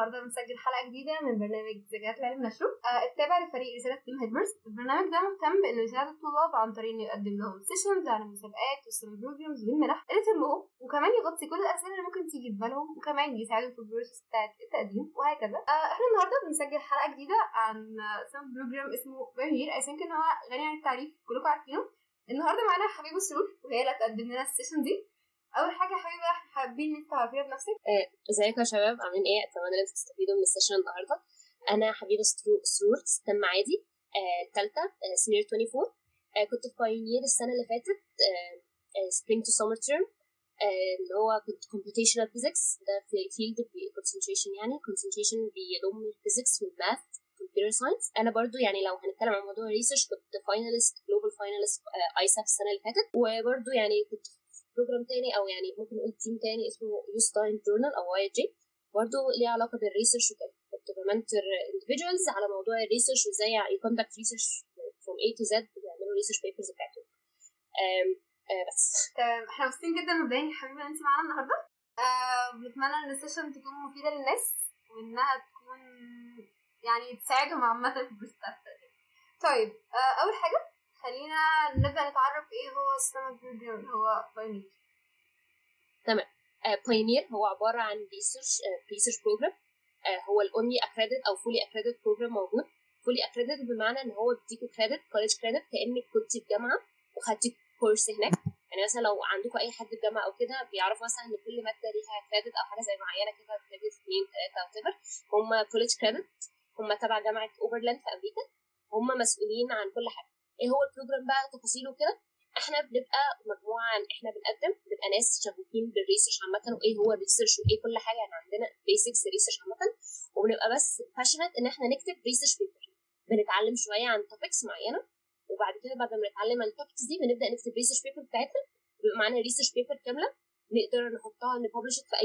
النهارده بنسجل حلقة جديدة من برنامج ذكاءات العلم نشره التابع لفريق رسالة STEM Helpers. البرنامج ده مهتم بانه يساعد الطلاب عن طريق انه يقدم لهم sessions عن المسابقات وال summer programs والمنح اللي تهمهم، وكمان يغطي كل الاسئلة اللي ممكن تيجي في بالهم، وكمان يساعدهم في ال process بتاعه التقديم وهكذا. احنا النهارده بنسجل حلقة جديدة عن summer program اسمه Pioneer. I think ان هو غني عن التعريف، كلكم عارفينه. النهارده معانا حبيبه سرور وهي اللي هتقدم لنا ال session دي. اول حاجة يا حبيبه، حابين ان انت تعرفينا بنفسك. ازيكم يا شباب، عاملين ايه؟ اتمنى ان انتم تستفيدوا من ال session النهارده. انا حبيبه سرور، STEM عادي، الثالثه، senior 24. كنت في Pioneer السنة اللي فاتت، spring to summer term، اللي هو كنت computational physics. ده في field concentration، يعني concentration بيضم ال physics وال math، computer science. انا برضو يعني لو هنتكلم عن موضوع ال research، كنت finalist، global finalist ISAF السنة اللي فاتت. وبرضو يعني كنت program تاني، او يعني ممكن نقول team تاني اسمه YouStine Journal او YJ، برضه ليه علاقة بال research وكده. كنت ب mentor individuals على موضوع ال research وازاي ي conduct research from A to Z ويعملوا research papers بتاعتهم. آم، آه، بس. تمام، احنا مبسوطين جدا مبدئيا يا حبيبه ان انت معانا النهارده. بنتمنى ان ال session تكون مفيدة للناس وانها تكون يعني تساعدهم عامة في ال process بتاعت التقديم. طيب، اول حاجة خلينا نبدا نتعرف ايه هو ال summer program اللي هو Pioneer. Pioneer هو عبارة عن research program. هو ال only accredited او fully accredited program موجود. fully accredited بمعنى ان هو بيديكوا credit، college credit، كانك كنت في جامعه وخدتي course هناك. يعني مثلا لو عندكم اي حد في جامعه او كده، بيعرفوا مثلا ان كل مادة ليها credit او حاجة زي معينة كده، credit 2، 3 او كده. هم college credit، هم تبع جامعه اوبرلاند في امريكا، هم مسؤولين عن كل حاجه. ايه هو ال program بقى، تفاصيله كده؟ احنا بنبقى مجموعه، احنا بنقدم بنبقى ناس شغوفين بال research عامه، وايه هو ال research وايه كل حاجه، يعني عندنا basics research عامه، وبنبقى بس passionate ان احنا نكتب research paper. بنتعلم شوية عن topics معينه، وبعد كده بعد ما نتعلم عن ال topics دي بنبدا نكتب research paper بتاعتنا. بيبقى معانا research paper كاملة نقدر نحطها، ن publish في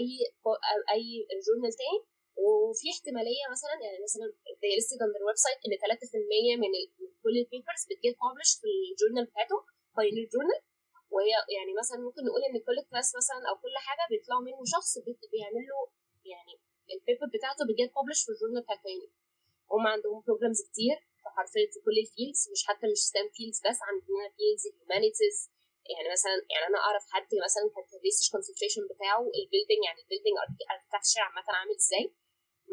اي journal تاني. وفي احتمالية مثلا، يعني مثلا they listed on their website ان 3% من كل ال papers بت get published في ال journal بتاعتهم، Pioneer Journal. وهي يعني مثلا ممكن نقول ان كل class مثلا او كل حاجة بيطلعوا منه شخص بيعمل له يعني ال paper بتاعته بت get published في ال journal بتاع Pioneer. هم عندهم programs كتير حرفيا في كل ال fields، مش حتى مش STEM fields بس، عندنا fields humanities. يعني مثلا يعني انا اعرف حد مثلا كان ال research concentration بتاعه ال building، يعني ال building architecture عامة عامل ازاي.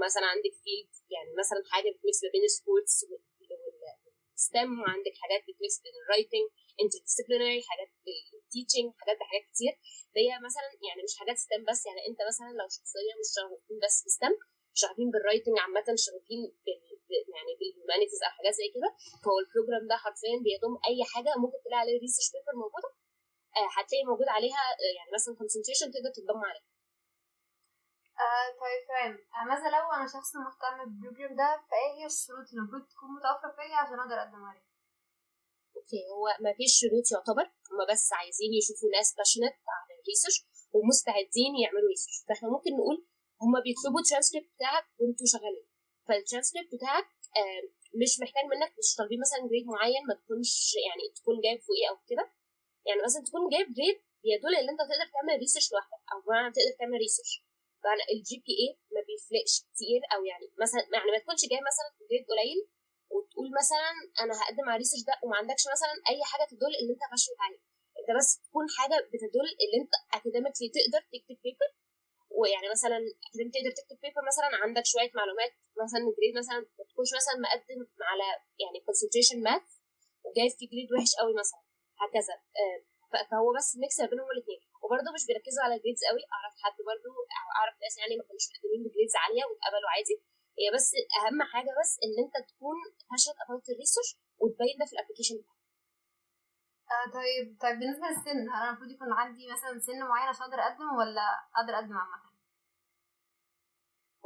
مثلا عندك field يعني مثلا حاجة بت mix ما بين ال sports وال STEM، وعندك حاجات بت mix بين ال writing، interdisciplinary، حاجات بال teaching، حاجات بحاجات كتير. فهي مثلا يعني مش حاجات STEM بس. يعني انت مثلا لو شخصية مش شغوفين بس ب STEM، شغوفين بال writing عامه، شغوفين يعني بال humanities او حاجات زي كده، فهو ال program ده حرفيا بيضم اي حاجة ممكن تلاقي عليها research paper موجوده، هتلاقي موجود عليها، يعني مثلا concentration تقدر تتضم عليها. طيب تمام. ماذا لو انا شخص مهتم بال program ده، فايه هي الشروط اللي المفروض تكون متوفرة فيا عشان اقدر اقدم عليه؟ okay، هو ما فيش شروط يعتبر. هما بس عايزين يشوفوا ناس passionate عن ال research ومستعدين يعملوا research. فاحنا ممكن نقول هما بيطلبوا الترانسكريبت بتاعك وانتوا شغالين. فالترانسكريبت بتاعك مش محتاج منك، مش طالبين مثلا grade معين، ما تكونش يعني تكون جايب فوقيه او كده. يعني مثلا تكون جايب grade بيدل ان انت تقدر تعمل research لوحدك، او بمعنى تقدر تعمل research. فانا ال GPA ما بيفرقش كتير، او يعني مثلا يعني ما تكونش جايب مثلا grade قليل وتقول مثلا انا هقدم على ال research ده وما عندكش مثلا اي حاجة تدل ان انت passionate عليه. انت بس تكون حاجة بتدل ان انت academically تقدر تكتب paper، ويعني مثلا academically تقدر تكتب paper، مثلا عندك شوية معلومات، مثلا grade مثلا ما تكونش مثلا مقدم على يعني concentration math وجايب في grade وحش قوي مثلا هكذا. فهو بس mix ما بينهم الاثنين. وبرده مش بيركزوا على grades قوي. اعرف حد برده او اعرف ناس يعني ما كانوش مقدمين ب grades عالية واتقبلوا عادي. هي بس اهم حاجة بس ان انت تكون passionate about ال research وتبين ده في ال application بتاعك. طيب، بالنسبة للسن، هل انا المفروض يكون عندي مثلا سن معين عشان اقدر اقدم ولا اقدر اقدم عامه؟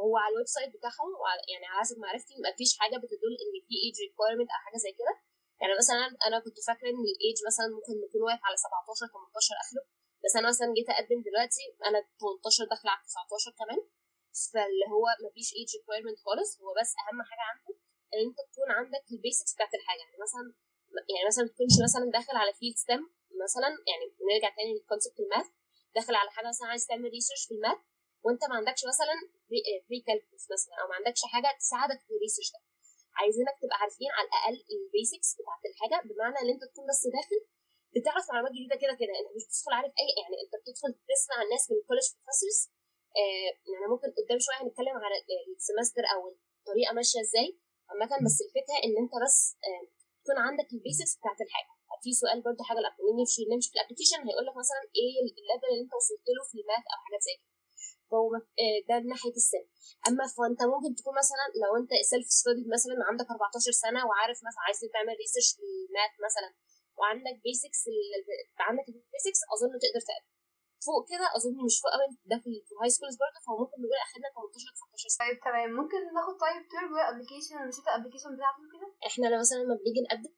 هو على ال website بتاعهم وعلى يعني على حسب معرفتي ما فيش حاجة بتدل ان في age requirement او حاجة زي كده. يعني مثلا انا كنت فاكره ان ال age مثلا ممكن يكون واقف على 17، 18 اخره، بس انا مثلا جيت اقدم دلوقتي انا 18 داخله على 19 كمان. فاللي هو ما فيش age requirement خالص. هو بس اهم حاجة عنده ان انت تكون عندك ال basics بتاعت الحاجه. يعني مثلا ما تكونش مثلا داخل على field STEM مثلا، يعني نرجع تاني لل concept ال math، داخل على حاجة مثلا عايز تعمل research في ال math وانت ما عندكش مثلا pre-calculus مثلا، او ما عندكش حاجة تساعدك في ال research ده. عايزينك تبقى عارفين على الاقل ال basics بتاعت الحاجه، بمعنى ان انت تكون بس داخل بتعرف معلومات جديدة كده كده، انت مش بتدخل عارف اي، يعني انت بتدخل تسمع الناس من ال college professors. يعني ممكن قدام شوية هنتكلم على ال semester او الطريقة ماشية ازاي عامه، بس الفكرة ان انت بس تكون عندك ال basics بتاعت الحاجة. في سؤال برضو حاجة نمشي في ال application هيقول لك مثلا ايه ال level اللي انت وصلت له في ال math او حاجات زي كده، فهو ده من ناحية السن. اما فانت ممكن تكون مثلا لو انت self studied مثلا عندك 14 سنة وعارف مثلا عايز تعمل research لل math مثلا وعندك basics، عندك ال basics اظن تقدر تقدم. فوق كده اظن مش فوق قوي، ده في ال high schools برضه، فممكن نقول اخرنا 18 19 سنة. طيب تمام، ممكن ناخد طيب tour جوه ال application ونشوف ال application بتاعته كده. احنا لو مثلا لما بنيجي نقدم،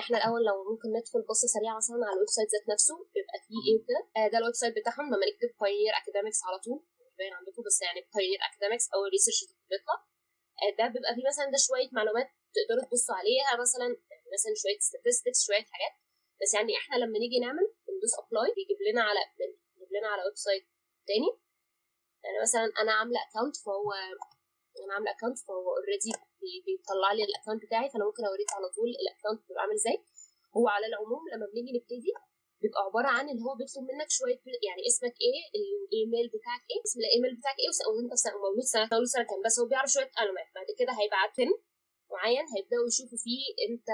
احنا الاول لو ممكن ندخل بصة سريعة مثلا على ال website ذات نفسه بيبقى فيه ايه وكده. ده ال website بتاعهم، لما نكتب Pioneer Academics على طول باين عندكم، بس يعني Pioneer Academics او research بيطلع. ده بيبقى فيه مثلا ده شوية معلومات تقدروا تبصوا عليها، مثلا شوية statistics شوية حاجات. بس يعني احنا لما نيجي نعمل ندوس apply بيجيب لنا على website تاني. يعني مثلا انا عامله account، فهو انا عامله account فهو already بيطلع لي ال account بتاعي، فانا ممكن اوريك على طول ال account بيبقى عامل ازاي. هو على العموم لما بنيجي نبتدي بيبقى عبارة عن اللي هو بيطلب منك شوية، يعني اسمك ايه، الايميل بتاعك ايه، اسم الايميل بتاعك ايه، وانت مولود سنة، مولود سنة كام، بس هو بيعرف شوية معلومات. بعد كده هيبعت PIN معين هيبداوا يشوفوا فيه انت،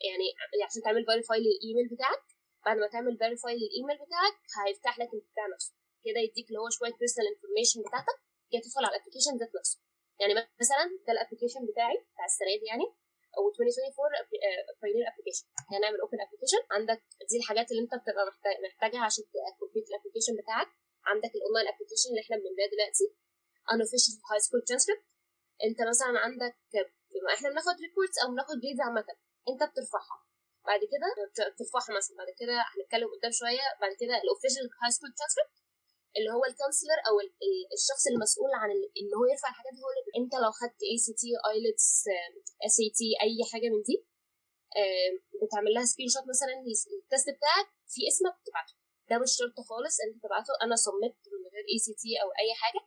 يعني عشان تعمل verify للايميل بتاعك. بعد ما تعمل verify للايميل بتاعك هيفتح لك البتاع نفسه كده، يديك اللي هو شوية personal information بتاعتك، كده تدخل على ال application ذات نفسه. يعني مثلا ده ال application بتاعي بتاع السنة دي يعني، او 2024 Pioneer application. هنعمل open application. عندك دي الحاجات اللي انت بتبقى محتاجها عشان ت complete ال application بتاعك. عندك ال online application اللي احنا بنبداه دلوقتي، unofficial high school transcript. انت مثلا عندك، بما احنا بناخد reports او بناخد grades عامة، انت بترفعها بعد كده، بترفعها مثلا بعد كده هنتكلم قدام شوية. بعد كده ال official high school transcript اللي هو ال counselor او الشخص المسؤول عن ان هو يرفع الحاجات دي، هو اللي انت لو خدت ACT IELTS SAT اي حاجة من دي بتعمل لها screenshot مثلا ال test بتاعك في اسمك بتبعته. ده مش شرط خالص انت تبعته، انا submit من غير ACT او اي حاجة،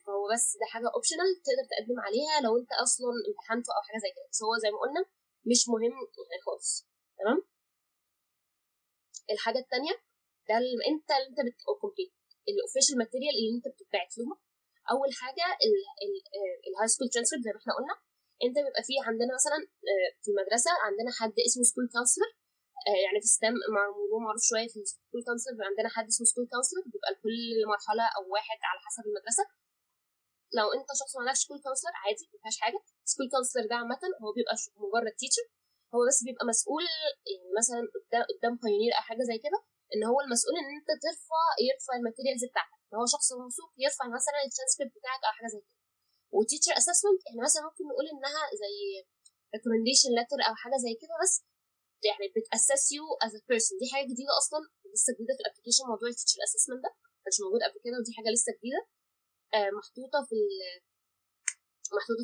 فهو بس ده حاجة optional تقدر تقدم عليها لو انت اصلا امتحنته او حاجة زي كده، بس هو زي ما قلنا مش مهم خالص. تمام. الحاجة الثانية ده اللي انت بت complete ال official material اللي انت بتبعت لهم. اول حاجة الهاي سكول ترانسكريبت زي ما احنا قلنا، انت بيبقى فيه عندنا مثلا في المدرسة عندنا حد اسمه school counselor، يعني في STEM موضوع معروف شوية في ال school counselor، بيبقى عندنا حد اسمه school counselor بيبقى لكل مرحلة او واحد على حسب المدرسة. لو انت شخص ما عندكش school counselor عادي ما فيهاش حاجة. school counselor ده عامة هو بيبقى مجرد teacher، هو بس بيبقى مسؤول يعني مثلا قدام Pioneer او حاجة زي كده، ان هو المسؤول ان انت يرفع ال materials بتاعتك، ان هو شخص موثوق يرفع مثلا الترانسكريبت بتاعك او حاجة زي كده. و teacher assessment احنا مثلا ممكن نقول انها زي recommendation letter او حاجة زي كده، بس يعني بت assess you as a person. دي حاجة جديدة اصلا لسه جديدة في ال application، موضوع ال teacher assessment ده ما كانش موجود قبل كده، ودي حاجة لسه جديدة محطوطة في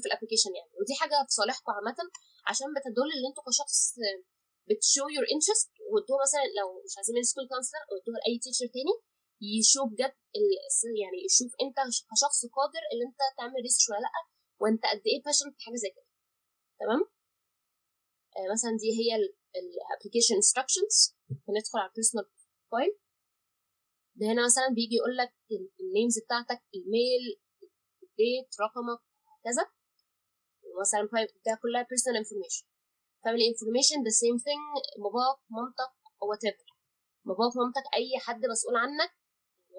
ال application يعني. ودي حاجة في صالحكم عامة عشان بتدل ان انتوا كشخص بت show your interest، وادوها مثلا لو مش عايزين من school counselor وادوها لاي teacher تاني يشوف بجد يعني يشوف انت كشخص قادر ان انت تعمل research ولا لا، وانت قد ايه passionate في حاجة زي كده. تمام. مثلا دي هي ال application instructions. بندخل على personal profile. ده هنا مثلا بيجي يقول لك ال names بتاعتك، ال mail، ال date، رقمك، كذا. مثلا ده كلها personal information. family information the same thing، باباك، مامتك، whatever، باباك، مامتك، اي حد مسؤول عنك.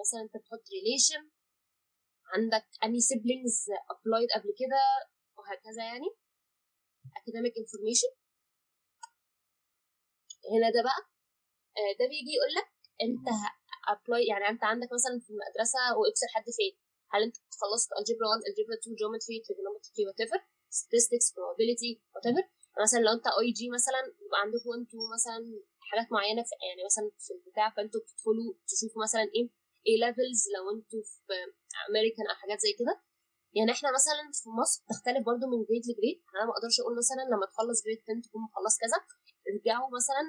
مثلا انت بتحط relation، عندك any siblings applied قبل كده وهكذا يعني. academic information هنا ده بقى ده بيجي يقول لك انت apply، يعني انت عندك مثلا في المدرسة وقفت لحد فين، هل انت خلصت algebra 1 algebra 2 geometry trigonometry whatever statistics probability whatever. مثلا لو انت IG مثلا يبقى عندكم انتوا مثلا حاجات معينة في يعني مثلا في البتاع، فانتوا بتدخلوا تشوفوا مثلا ايه A levels لو انتوا في امريكان او حاجات زي كده. يعني احنا مثلا في مصر تختلف برضو من grade ل grade، انا ما اقدرش اقول مثلا لما تخلص grade 10 تكون مخلص كذا. ارجعوا مثلا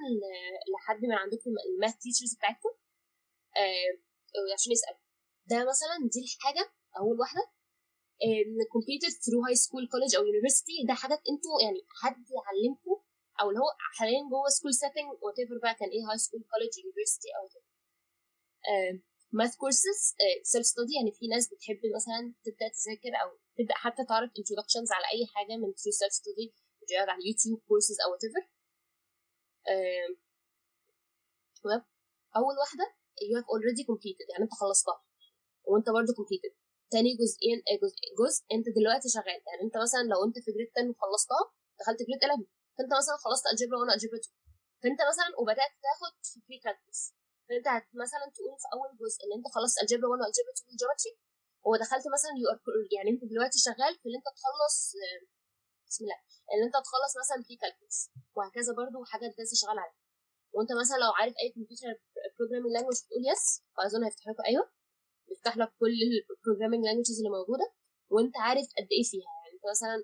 لحد من عندكم ال math teachers بتاعتكم عشان يسالوا. ده مثلا دي الحاجة اول واحدة، ان completed through high school college او university. ده حاجات انتوا يعني حد علمكم، او اللي هو حاليا جوه school setting whatever بقى كان ايه، high school college university او كده. math courses self study، يعني في ناس بتحب مثلا تبدا تذاكر او تبدا حتى تعرف introductions على اي حاجة من through self study، فيديوهات على اليوتيوب، كورسز او whatever. تمام. اول واحدة you have already completed، يعني انت خلصتها وانت برضه completed. تاني جزئين، جزء انت دلوقتي شغال، يعني انت مثلا لو انت في grade 10 وخلصتها دخلت grade 11، فانت مثلا خلصت algebra 1 algebra 2، فانت مثلا وبدات تاخد في pre calculus، فانت مثلا تقول في اول جزء ان انت خلصت algebra 1 و algebra 2 geometry، ودخلت مثلا you يعني انت دلوقتي شغال في اللي انت تخلص، بسم الله، ان انت تخلص مثلا pre calculus وهكذا، برضو حاجة انت لسه شغال عليها. وانت مثلا لو عارف اي computer programming language بتقول yes، فاظن هيفتح لك، ايوه بيفتح لك كل ال programming languages اللي موجودة، وانت عارف قد ايه فيها. يعني انت مثلا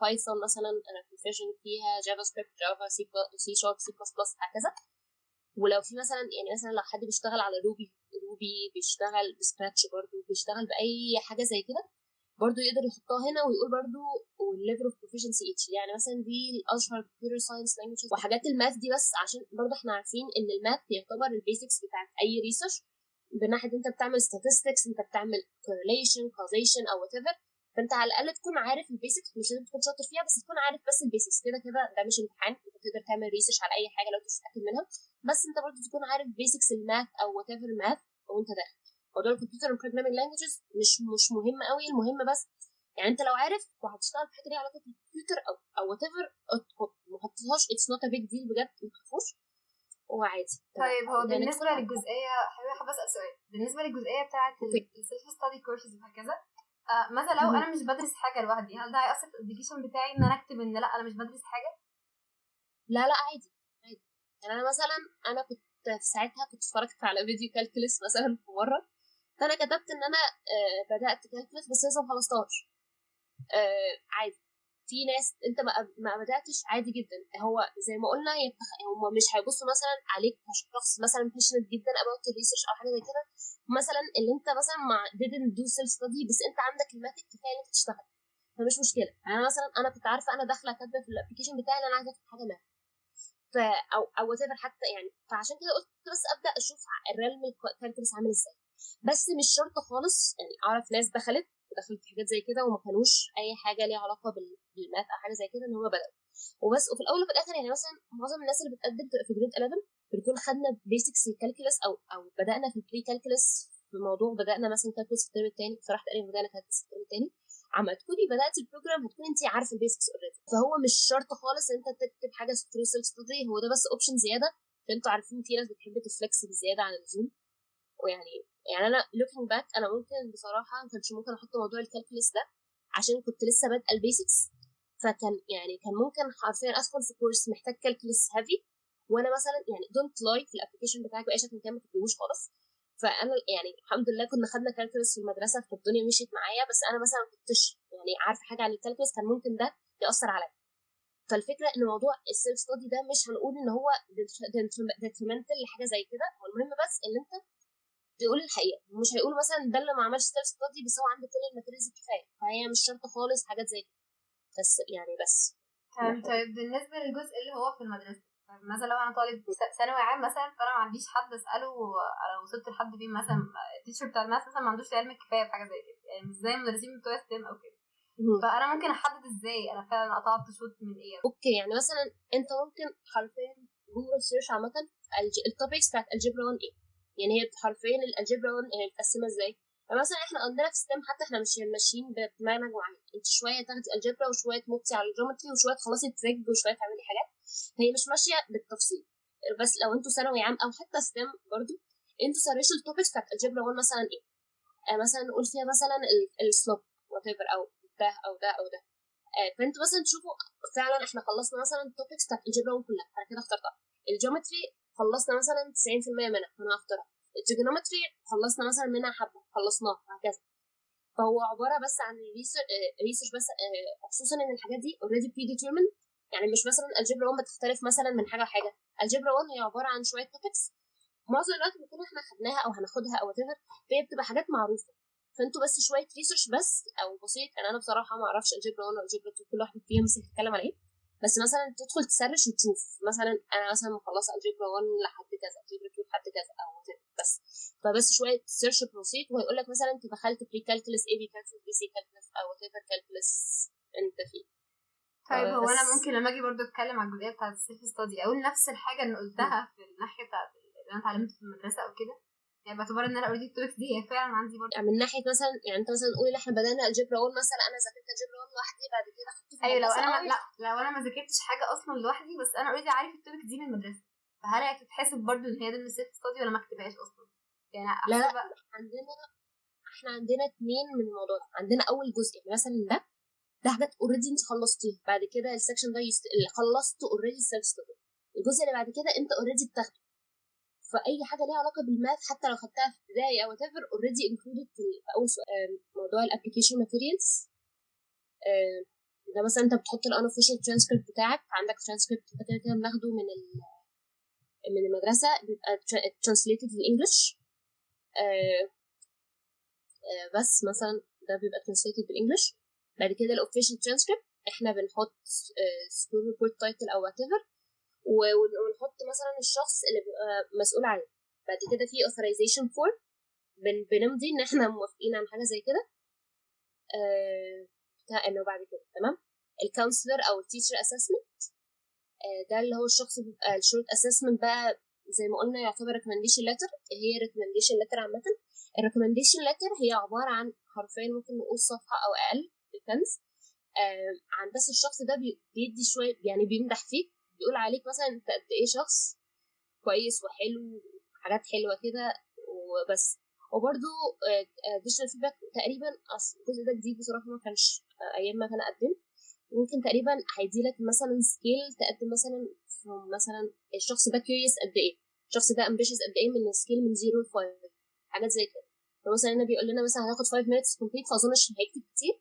Python مثلا انا proficient فيها، JavaScript، Java، C، C sharp، C plus plus، هكذا. ولو في مثلا يعني مثلا لو حد بيشتغل على Ruby بيشتغل ب Scratch، برضو بيشتغل باي حاجة زي كده برضو يقدر يحطها هنا ويقول برضو وال level of proficiency each. يعني مثلا دي الاشهر computer science languages وحاجات ال math دي، بس عشان برضو احنا عارفين ان ال math يعتبر ال basics بتاعت اي research، بناحيه انت بتعمل statistics، انت بتعمل correlation causation او whatever، فانت على الاقل تكون عارف ال basics، مش لازم تكون شاطر فيها بس تكون عارف بس ال basics. كده كده ده مش امتحان، انت تقدر تعمل research على اي حاجة لو انت مش متاكد منها، بس انت برضو تكون عارف basics ال math او whatever math وانت داخل. موضوع ال computer programming languages مش مهم قوي، المهم بس يعني انت لو عارف وهتشتغل في حاجة ليها علاقة بالكمبيوتر او whatever، ما حطيتهاش it's not a big deal بجد، ما تخافوش وعادي. طيب هو بالنسبة للجزئيه، حابة اسال سؤال بالنسبة للجزئيه بتاعه ال self study courses وهكذا، مثلا لو انا مش بدرس حاجة لوحدي، هل ده هيأثر في ال application بتاعي ان انا اكتب ان لا انا مش بدرس حاجة؟ لا لا عادي عادي. يعني انا مثلا انا كنت في ساعتها كنت اتفرجت على فيديو calculus مثلا في مرة، فانا كتبت ان انا بدات calculus بس لسه ما خلصتهاش. عادي. في ناس انت ما بداتش عادي جدا. هو زي ما قلنا هم مش هيبصوا مثلا عليك كشخص مثلا passionate جدا about ال research او حاجة زي كده، مثلا اللي انت مثلا ما didn't do self study، بس انت عندك ال math الكفاية ان انت تشتغل، فمش مشكلة. انا مثلا انا كنت عارفه انا داخله كاتبه في ال application بتاعي ان انا عايزه افتح حاجة math ف او whatever حتى يعني، فعشان كده قلت بس ابدا اشوف ال realm ال calculus عامل ازاي، بس مش شرط خالص. يعني اعرف ناس دخلت حاجات زي كده وما كانوش اي حاجة ليها علاقة بال math او حاجة زي كده، ان هم بداوا وبس. وفي الاول وفي الاخر يعني مثلا معظم الناس اللي بتقدم في grade 11 بنكون خدنا basics ال calculus او بدانا في ال pre calculus في موضوع، بدانا مثلا calculus في الترم الثاني، بصراحة تقريبا بدانا calculus في الترم الثاني. عما تكوني بدات ال program هتكون انت عارفه ال basics already، فهو مش شرط خالص ان انت تكتب حاجة through self study، هو ده بس option زيادة. انتوا عارفين في ناس بتحب ت flex بزيادة عن اللزوم، ويعني انا looking back انا ممكن بصراحة ما كانش ممكن احط موضوع ال calculus ده عشان كنت لسه بادئه ال basics، فكان يعني كان ممكن حرفيا ادخل في كورس محتاج calculus heavy، وانا مثلا يعني don't lie في ال application بتاعك باي شكل كان ما تكتبوش خالص. فانا يعني الحمد لله كنا خدنا calculus في المدرسة فالدنيا مشيت معايا، بس انا مثلا ما كنتش يعني عارفه حاجة عن ال calculus، كان ممكن ده ياثر عليا. فالفكرة ان موضوع ال self study ده مش هنقول ان هو detrimental لحاجة زي كده، هو المهم بس ان انت تقول الحقيقة. مش هيقولوا مثلا ده اللي ما عملش self study بس هو عنده كل ال materials الكفاية، فهي مش شرط خالص حاجات زي كده، بس يعني بس. طيب بالنسبة للجزء اللي هو في المدرسة، طيب مثلا لو انا طالب ثانوي عام مثلا، فانا ما عنديش حد اساله انا وصلت لحد فين، مثلا ال teacher بتاع ال math مثلا ما عندوش علم الكفاية في حاجة زي كده، يعني مش زي المدرسين بتوع STEM او كده، فانا ممكن احدد ازاي انا فعلا قطعت شوط من ايه؟ okay، يعني مثلا انت ممكن حرفيا جوجل search عامة ال topics بتاعت algebra 1 ايه، يعني هي حرفيا ال algebra 1 هي متقسمه ازاي. فمثلا احنا عندنا في STEM حتى احنا مش ماشيين بمنهج معين، انت شوية تاخدي algebra وشوية تمطي على ال geometry وشوية تخلصي trig وشوية تعملي حاجات، هي مش ماشية بالتفصيل. بس لو انتوا ثانوي عام او حتى STEM برضو انتوا search وا ال topics بتاعت algebra 1 مثلا ايه، مثلا نقول فيها مثلا ال slope whatever او ده او ده او ده، فانتوا مثلا تشوفوا فعلا احنا خلصنا مثلا ال topics بتاعت algebra 1 كلها، انا كده اخترتها. ال geometry خلصنا مثلا 90% منها فانا هختارها. ال trigonometry خلصنا مثلا منها حبه خلصناها، وهكذا. فهو عبارة بس عن research بس، خصوصا ان الحاجات دي already predetermined، يعني مش مثلا algebra 1 بتختلف مثلا من حاجة لحاجة. algebra 1 هي عبارة عن شوية topics معظم الوقت بنكون احنا خدناها او هناخدها او whatever، فهي بتبقى حاجات معروفة. فانتوا بس شوية research بس او بسيط. انا بصراحة ما اعرفش algebra 1 و algebra 2 كل واحدة فيهم مثلا بتتكلم على ايه، بس مثلا تدخل ت search وتشوف مثلا انا مثلا مخلصة algebra 1 لحد كذا، algebra 2 لحد كذا او بس. فبس شوية search بسيط وهيقول لك مثلا انت دخلت pre calculus، AP calculus، AP calculus او whatever calculus انت فيه. طيب هو انا ممكن لما اجي برضو اتكلم على الجزئية بتاعه ال self study اقول نفس الحاجة اللي قلتها في الناحية بتاعه اللي انا اتعلمت في المدرسة او كده؟ يعني باعتبار ان انا already ال topics دي هي فعلا عندي برضه. يعني من ناحية مثلا، يعني انت مثلا قولي احنا بدانا algebra 1 مثلا، انا ذاكرت algebra 1 لوحدي بعد كده خدت. ايوه لو انا لا لو انا ما ذاكرتش حاجة اصلا لوحدي، بس انا already عارف ال topic دي من المدرسة، فهل هي تتحسب برضه ان هي ضمن ال self study ولا ما اكتبهاش اصلا؟ يعني لا احنا عندنا 2 من الموضوع ده. عندنا اول جزء يعني مثلا ده حاجات already انت خلصتيها، بعد كده ال section ده اللي خلصته already ال self study. الجزء اللي بعد كده انت already بتاخده، فاي حاجة ليها علاقة بال math حتى لو خدتها في ابتدائي او whatever already included في اول سؤال. موضوع ال application materials ده مثلا انت بتحط الانوفيشال ترانسكريبت بتاعك، عندك ترانسكريبت انت كده كده بناخده من المدرسة، بيبقى translated لل English. بس مثلا ده بيبقى translated بال English. بعد كده الاوفيشال ترانسكريبت احنا بنحط school report title او whatever، ونحط مثلا الشخص اللي بيبقى مسؤول عنه. بعد كده في authorization form بنمضي ان احنا موافقين عن حاجة زي كده انه بعد كده تمام. ال counselor او ال teacher assessment ده اللي هو الشخص بيبقى ال short assessment بقى زي ما قلنا يعتبر recommendation letter. هي recommendation letter عامة، ال recommendation letter هي عبارة عن حرفيا ممكن نقول صفحة او اقل depends عن بس الشخص ده بيدي شوية، يعني بيمدح فيك، بيقول عليك مثلا انت قد ايه شخص كويس وحلو وحاجات حلوة كده وبس. وبرده additional feedback تقريبا الجزء ده جديد بصراحة ما كانش ايام ما كان قدمت. ممكن تقريبا هيديلك مثلا scale تقدم مثلا مثلا الشخص ده curious قد ايه، الشخص ده ambitious قد ايه، من scale من 0 ل 5 حاجات زي كده. فمثلا هنا بيقول لنا مثلا هناخد 5 minutes complete، فاظنش هيكتب كتير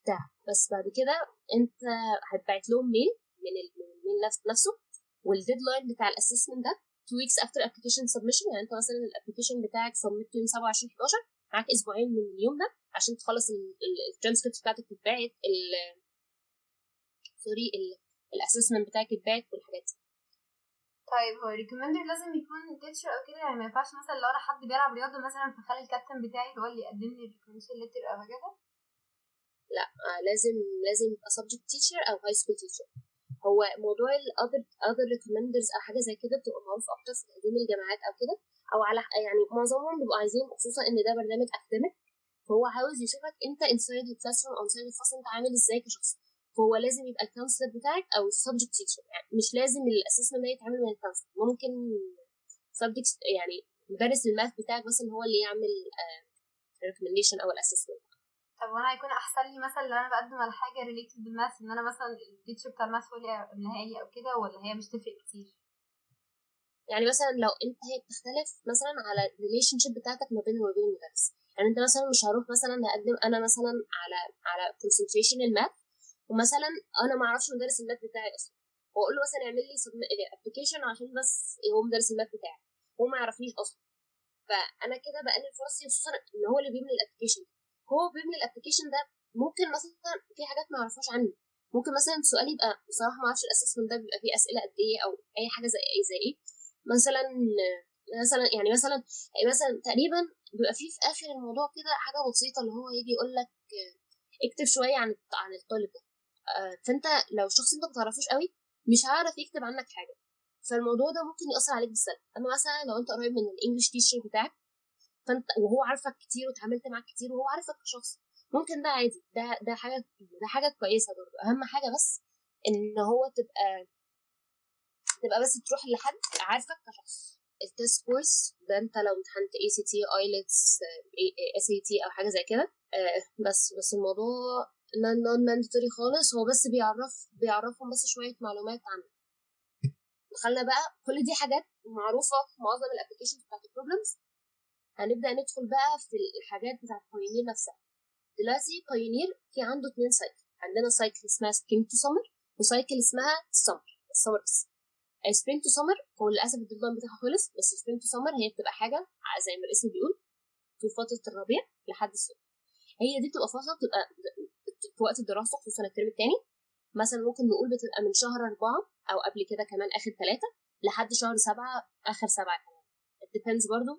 بتاع. بس بعد كده انت هتبعت لهم mail من ال mail نفسه، وال deadline بتاع ال assessment ده 2 weeks after application submission. يعني انت مثلا ال application بتاعك submit يوم 27/11، معاك اسبوعين من اليوم ده عشان تخلص الترانسكريبت بتاعتك تتبعت، sorry ال assessment بتاعك يتبعت والحاجات دي. طيب هو ال recommender لازم يكون teacher او كده؟ يعني ما ينفعش مثلا لو انا حد بيلعب رياضة مثلا فخلي الكابتن بتاعي هو اللي يقدم لي ال recommendation letter او كده؟ لا لازم يبقى subject teacher او high school teacher. هو موضوع ال other recommenders او حاجة زي كده بتبقى معروف اكتر في تقديم الجامعات او كده، او على يعني معظمهم بيبقوا عايزين، خصوصا ان ده برنامج academic، فهو عاوز يشوفك انت inside ال classroom او inside الفصل انت عامل ازاي كشخص. فهو لازم يبقى ال counselor بتاعك او ال subject teacher، يعني مش لازم ال assessment ده يتعمل من ال counselor، ممكن subject يعني مدرس ال math بتاعك مثلا هو اللي يعمل recommendation او ال assessment. طب وانا هيكون احسن لي مثلا لو انا بقدم على حاجة related بال math ان انا مثلا ال teacher بتاع ال math هو اللي يعملها لي او كده، ولا هي مش تفرق كتير؟ يعني مثلا لو انت هي بتختلف مثلا على ال relationship بتاعتك ما بين وما بين المدرس. يعني انت مثلا مش هروح مثلا هقدم انا مثلا على concentration ال math، ومثلا انا ما اعرفش مدرس ال math بتاعي اصلا، واقول له مثلا اعمل لي application عشان بس هو مدرس ال math بتاعي هو ما يعرفنيش اصلا، فانا كده بقلل فرصي، خصوصا ان هو اللي بيملي ال application. هو بيملي ال application ده ممكن مثلا في حاجات ما يعرفهاش عني، ممكن مثلا سؤال يبقى بصراحة ما اعرفش ال assessment ده بيبقى فيه اسئلة قد ايه او اي حاجة زي ايه زي ايه مثلا يعني مثلا تقريبا بيبقى فيه في اخر الموضوع كده حاجة بسيطة اللي هو يجي يقول لك اكتب شوية عن الطالب ده. فانت لو شخص انت ما تعرفوش قوي مش هيعرف يكتب عنك حاجة، فالموضوع ده ممكن ياثر عليك بالسلب. اما مثلا لو انت قريب من ال English teacher بتاعك فانت وهو عارفك كتير وتعاملت معاك كتير وهو عارفك كشخص، ممكن ده عادي، ده حاجة، ده حاجة كويسة برضه. اهم حاجة بس ان هو تبقى بس تروح لحد عارفك كشخص. ال test scores ده انت لو امتحنت ACT IELTS SAT او حاجة زي كده، بس الموضوع non mandatory خالص، هو بس بيعرفهم بس شوية معلومات عنه. دخلنا بقى كل دي حاجات معروفة في معظم ال applications بتاعت ال programs. هنبدا ندخل بقى في الحاجات بتاعت Pioneer نفسها. دلوقتي Pioneer في عنده 2 cycle، عندنا cycle اسمها spring to summer و cycle اسمها summer، ال summer بس. spring to summer هو للاسف ال deadline بتاعها خلص، بس spring to summer هي بتبقى حاجة زي ما الاسم بيقول في فترة الربيع لحد الصيف. هي دي بتبقى فترة بتبقى في وقت الدراسة، خصوصا الترم الثاني. مثلا ممكن نقول بتبقى من شهر 4 او قبل كده كمان اخر 3 لحد شهر 7 اخر 7 كمان. it depends برضو،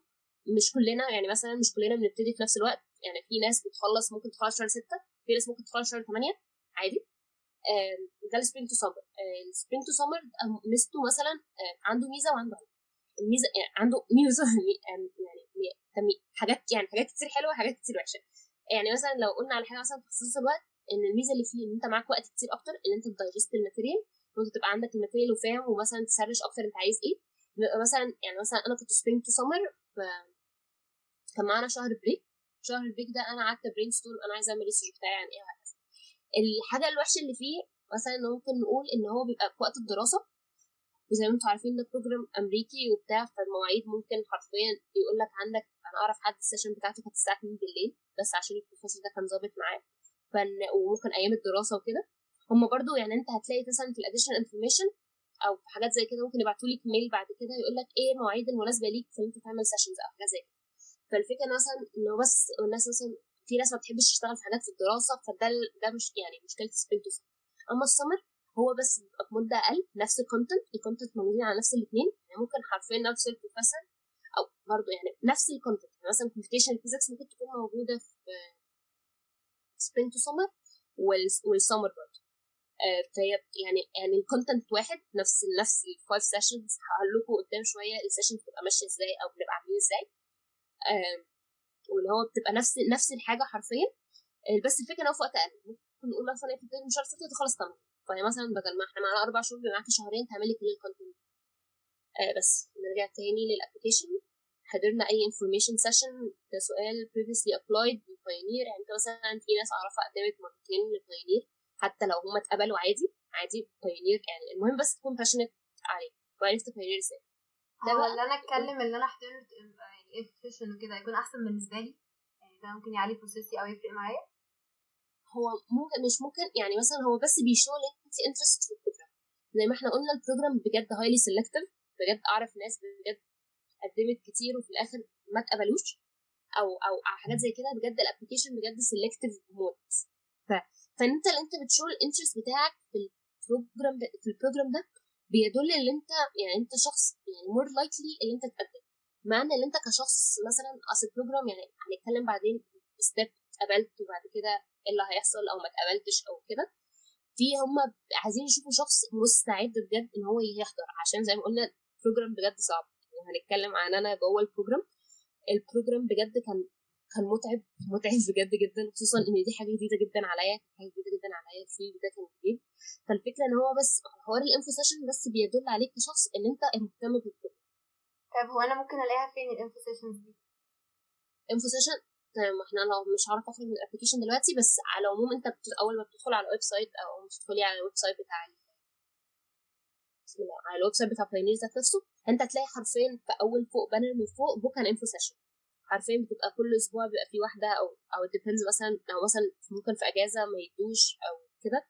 مش كلنا يعني مثلا مش كلنا بنبتدي في نفس الوقت. يعني في ناس بتخلص ممكن تخلص شهر 6، في ناس ممكن تخلص شهر 8 عادي. ده ال spring to summer. ال spring to summer ميزته مثلا عنده ميزة وعنده عيب. الميزة يعني عنده ميزة يعني حاجات، يعني حاجات كتير حلوة وحاجات كتير وحشة. يعني مثلا لو قلنا على حاجة مثلا تخصص الوقت، ان الميزة اللي فيه ان انت معاك وقت كتير اكتر ان انت ت digest ال material، وانت تبقى عندك ال material وفاهم، ومثلا ت search اكتر انت عايز ايه. مثلا يعني مثلا انا كنت spring to summer، كان معانا شهر break. شهر ال break ده انا قعدت brainstorm انا عايزه اعمل research بتاعي عن ايه وهكذا. الحاجة الوحشة اللي فيه مثلا ممكن نقول ان هو بيبقى في وقت الدراسة، وزي ما انتم عارفين ده program امريكي وبتاع، فالمواعيد ممكن حرفيا يقول لك عندك، انا اعرف حد ال session بتاعته كانت الساعة 2 بالليل بس عشان البروفيسور ده كان ظابط معاه، وممكن ايام الدراسة وكده. هم برضو يعني انت هتلاقي مثلا في ال additional information او في حاجات زي كده ممكن يبعتوا لك mail بعد كده يقول لك ايه المواعيد المناسبة ليك في انت تعمل sessions او حاجة زي كده. فالفكرة مثلا انه بس الناس مثلا في ناس ما بتحبش تشتغل في حاجات في الدراسة، فده ده مش يعني مشكلة spring to summer. اما ال summer هو بس بيبقى في مده اقل، نفس ال content، ال content موجودين على نفس الاثنين، يعني ممكن حرفيا نفس البروفيسور او برضه يعني نفس ال content. يعني مثلا computational physics ممكن تكون موجودة في spring to summer وال summer برضه. فهي يعني ال content واحد، نفس ال five sessions. هقول لكم قدام شوية ال session بتبقى ماشية ازاي او بنبقى عاملين ازاي، واللي هو بتبقى نفس الحاجة حرفيا، بس الفكرة ان هو في وقت اقل. ممكن نقول مثلا بتبتدي من شهر 6 تخلص 8، فهي مثلا بدل ما احنا معانا 4 شهور بيبقى معاكي شهرين تعملي كل ال content. بس نرجع تاني لل application. حضرنا اي information session؟ ده سؤال previously applied لل Pioneer. يعني انت مثلا في ناس اعرفها قدمت مرتين لل Pioneer، حتى لو هم اتقبلوا عادي عادي Pioneer، يعني المهم بس تكون passionate عليه وعرفت Pioneer ازاي. ده ولا انا اتكلم اللي انا حضرت يعني ايه session وكده هيكون احسن بالنسبة لي؟ يعني ده ممكن يعلي process ي او يفرق معايا؟ هو ممكن مش ممكن، يعني مثلا هو بس بي show ان انت interested في ال program. زي ما احنا قلنا ال program بجد highly selective، بجد اعرف ناس بجد قدمت كتير وفي الاخر ما اتقبلوش او حاجات زي كده. بجد ال application بجد selective موت. فانت اللي انت بت show ال interest بتاعك في ال program ده، في ال program ده بيدل ان انت يعني انت شخص يعني more likely ان انت تقدم. معنى ان انت كشخص مثلا اصل ال program يعني هنتكلم بعدين step اتقبلت وبعد كده ايه اللي هيحصل او ما اتقبلتش او كده. في هم عايزين يشوفوا شخص مستعد بجد ان هو يحضر، عشان زي ما قلنا ال program بجد صعب. وهنتكلم عن انا جوه ال program. ال program بجد كان متعب متعب بجد جدا، خصوصا ان دي حاجة جديدة جدا عليا، حاجة جديدة جدا عليا، ال field ده كان جديد. فالفكرة ان هو بس حوار ال info session بس بيدل عليك كشخص ان انت مهتم بال program. طب هو انا ممكن الاقيها فين ال info sessions دي؟ info session تمام، احنا لو مش هعرف اخرج من ال application دلوقتي، بس على العموم انت اول ما بتدخل على ال website او بتدخلي على ال website بتاع بسم الله على ال website بتاع Pioneer ذات نفسه، انت هتلاقي حرفيا في اول فوق banner من فوق book an info session. حرفيا بتبقى كل اسبوع بيبقى في واحدة او depends، مثلا لو مثلا ممكن في اجازه ما يدوش او كده.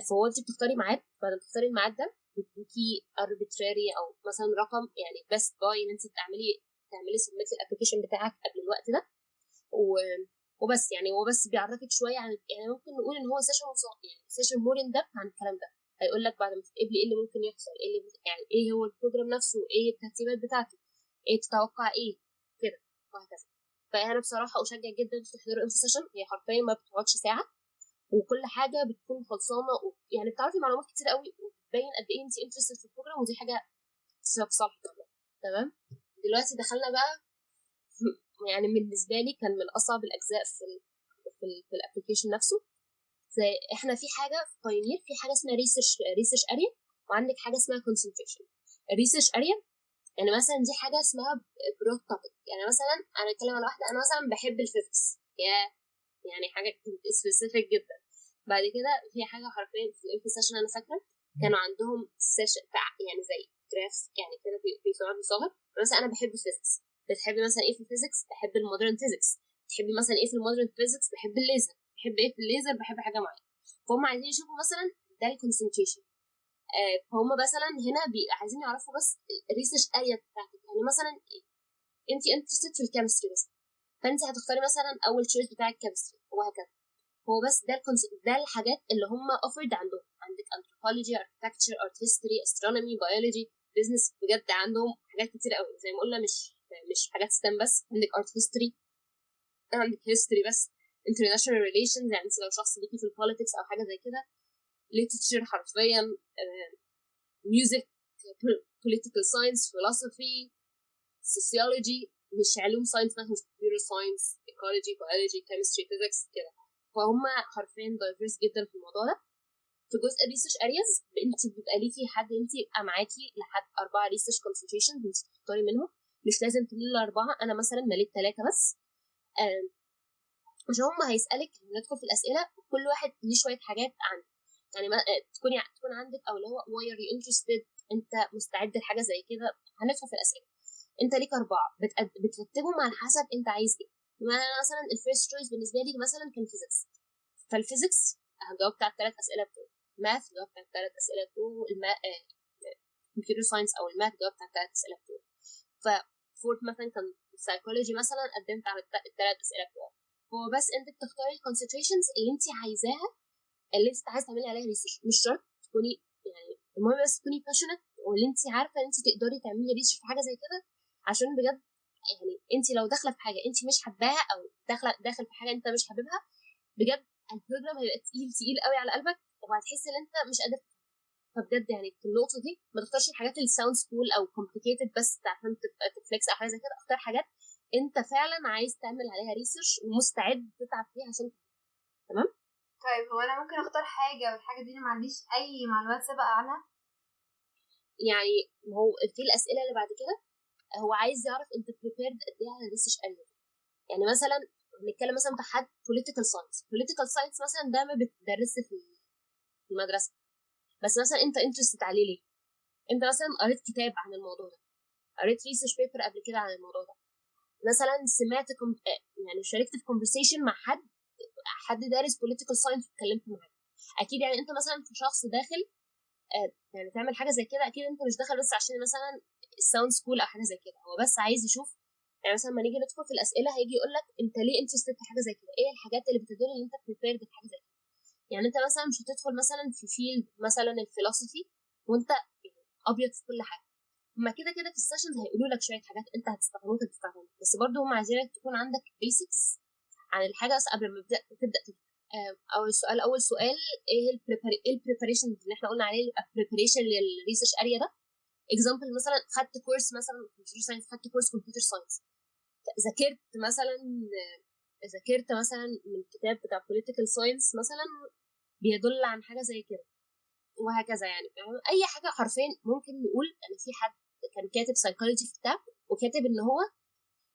فهو انت بتختاري ميعاد، بعد ما تختاري الميعاد ده بيدوكي arbitrary او مثلا رقم يعني best by ان انت تعملي submit ال application بتاعك قبل الوقت ده وبس. يعني هو بس بيعرفك شوية عن يعني ممكن نقول ان هو session يعني session more in depth عن الكلام ده. هيقول لك بعد ما تتقبلي ايه اللي ممكن يحصل، ايه اللي يعني ايه هو ال program نفسه، ايه الترتيبات بتاعته، ايه تتوقع ايه كده وهكذا. فانا بصراحة اشجع جدا تحضروا info session، هي حرفيا ما بتقعدش ساعة وكل حاجة بتكون خلصانه يعني بتعرفي معلومات كتير قوي وبتبين قد ايه انت interested في ال program، ودي حاجة في صالحك. تمام، دلوقتي دخلنا بقى يعني بالنسبة لي كان من اصعب الاجزاء في ال application نفسه. زي احنا في حاجة في Pioneer، في حاجة اسمها research area، وعندك حاجة اسمها concentration. ال research area يعني مثلا دي حاجة اسمها broad topic. يعني مثلا انا اتكلم على واحدة، انا مثلا بحب ال physics، يعني حاجة specific جدا. بعد كده في حاجة حرفيا في ال info session انا فاكره كانوا عندهم session يعني زي graphs يعني كده بيصور صغر. مثلا انا بحب ال physics، بتحبي مثلا ايه في ال physics؟ بحب ال modern physics. بتحبي مثلا ايه في ال modern physics؟ بحب الليزر. بحب ايه في الليزر؟ بحب حاجة معينة. فهم عايزين يشوفوا مثلا ده ال concentration. فهم مثلا هنا عايزين يعرفوا بس ال research area بتاعتك. يعني مثلا انت interested في ال chemistry بس، فانت هتختاري مثلا اول choice بتاع ال chemistry وهكذا. هو بس ده ده الحاجات اللي هم offered عندهم. عندك anthropology، architecture، art history، astronomy، biology، business. بجد عندهم حاجات كتير قوي زي ما قلنا، مش حاجات STEM بس. عندك art history، عندك history بس، international relations، يعني انت لو شخص ليكي في ال politics او حاجة زي كده، literature حرفيا، music، political science، philosophy، sociology، مش علوم science مثلا، مش computer science، ecology، biology، chemistry، physics كده. فهم حرفيا diverse جدا في الموضوع ده. في جزء research areas انت بيبقى ليكي حد، انت يبقى معاكي لحد 4 research concentrations انت تختاري منهم، مش لازم تملي الاربعه. انا مثلا مليت 3 بس، عشان هم هيسالك. ندخل في الاسئلة، كل واحد ليه شوية حاجات عنه، يعني ما تكون عندك او اللي هو why are you interested، انت مستعد لحاجة زي كده. هندخل في الاسئلة. انت ليك 4 بترتبهم على حسب انت عايز ايه. انا مثلا ال first choice بالنسبة لي مثلا كان physics، فال physics جاوبت على ال3 اسئلة بتوعه، math جاوبت على ال3 اسئلة بتوعه، computer science او ال math جاوبت على ال3 اسئلة بتوعه. ف fourth مثلا كان psychology مثلا، قدمت على ال3 اسئلة بتوعه. هو بس انت بتختاري ال concentrations اللي انت عايزاها، اللي انت عايزه تعملي عليها research. مش شرط تكوني يعني، المهم بس تكوني passionate واللي انت عارفه ان انت تقدري تعملي research في حاجة زي كده. عشان بجد يعني انت لو داخله في حاجة انت مش حباها، او داخل في حاجة انت مش حاببها، بجد ال program هيبقى تقيل تقيل قوي على قلبك، وهتحس ان انت مش قادر. فبجد يعني في النقطة دي ما تختارش الحاجات اللي sounds cool او complicated بس عشان تبقى ت flex او حاجة زي كده. اختار حاجات انت فعلا عايز تعمل عليها research ومستعد تتعب فيها عشان. تمام. طيب هو انا ممكن اختار حاجة والحاجة دي انا ما عنديش اي معلومات سابقه عنها؟ يعني هو في الاسئلة اللي بعد كده هو عايز يعرف انت prepared قد ايه على ال research area. يعني مثلا نتكلم مثلا في حد political science، political science مثلا ده ما بتدرسش في المدرسة، بس مثلا انت interested عليه ليه؟ انت مثلا قريت كتاب عن الموضوع ده، قريت research paper قبل كده عن الموضوع ده، مثلا سمعت يعني شاركت في conversation مع حد دارس political science واتكلمت معاه. اكيد يعني انت مثلا في شخص داخل يعني تعمل حاجة زي كده، اكيد انت مش داخل بس عشان مثلا ال sounds cool او حاجة زي كده، هو بس عايز يشوف. يعني مثلا لما نيجي ندخل في الاسئلة هيجي يقول لك انت ليه interested في حاجة زي كده، ايه الحاجات اللي بتدل ان انت prepared في حاجة زي كده. يعني انت مثلا مش هتدخل مثلا في field مثلا ال philosophy وانت ابيض في كل حاجة. هما كده كده في ال sessions هيقولوا لك شوية حاجات انت هتستخدمها تستخدمها، بس برضه هم عايزينك تكون عندك basics عن الحاجة بس قبل ما تبدا. او السؤال، اول سؤال ايه ال preparation اللي احنا قلنا عليه ال preparation لل research area ده. example مثلا خدت course مثلا computer science، خدت course computer science، ذاكرت مثلا من كتاب بتاع political science مثلا بيدل عن حاجة زي كده وهكذا. يعني اي حاجة حرفيا ممكن نقول ان في حد كان كاتب psychology في كتاب، وكاتب ان هو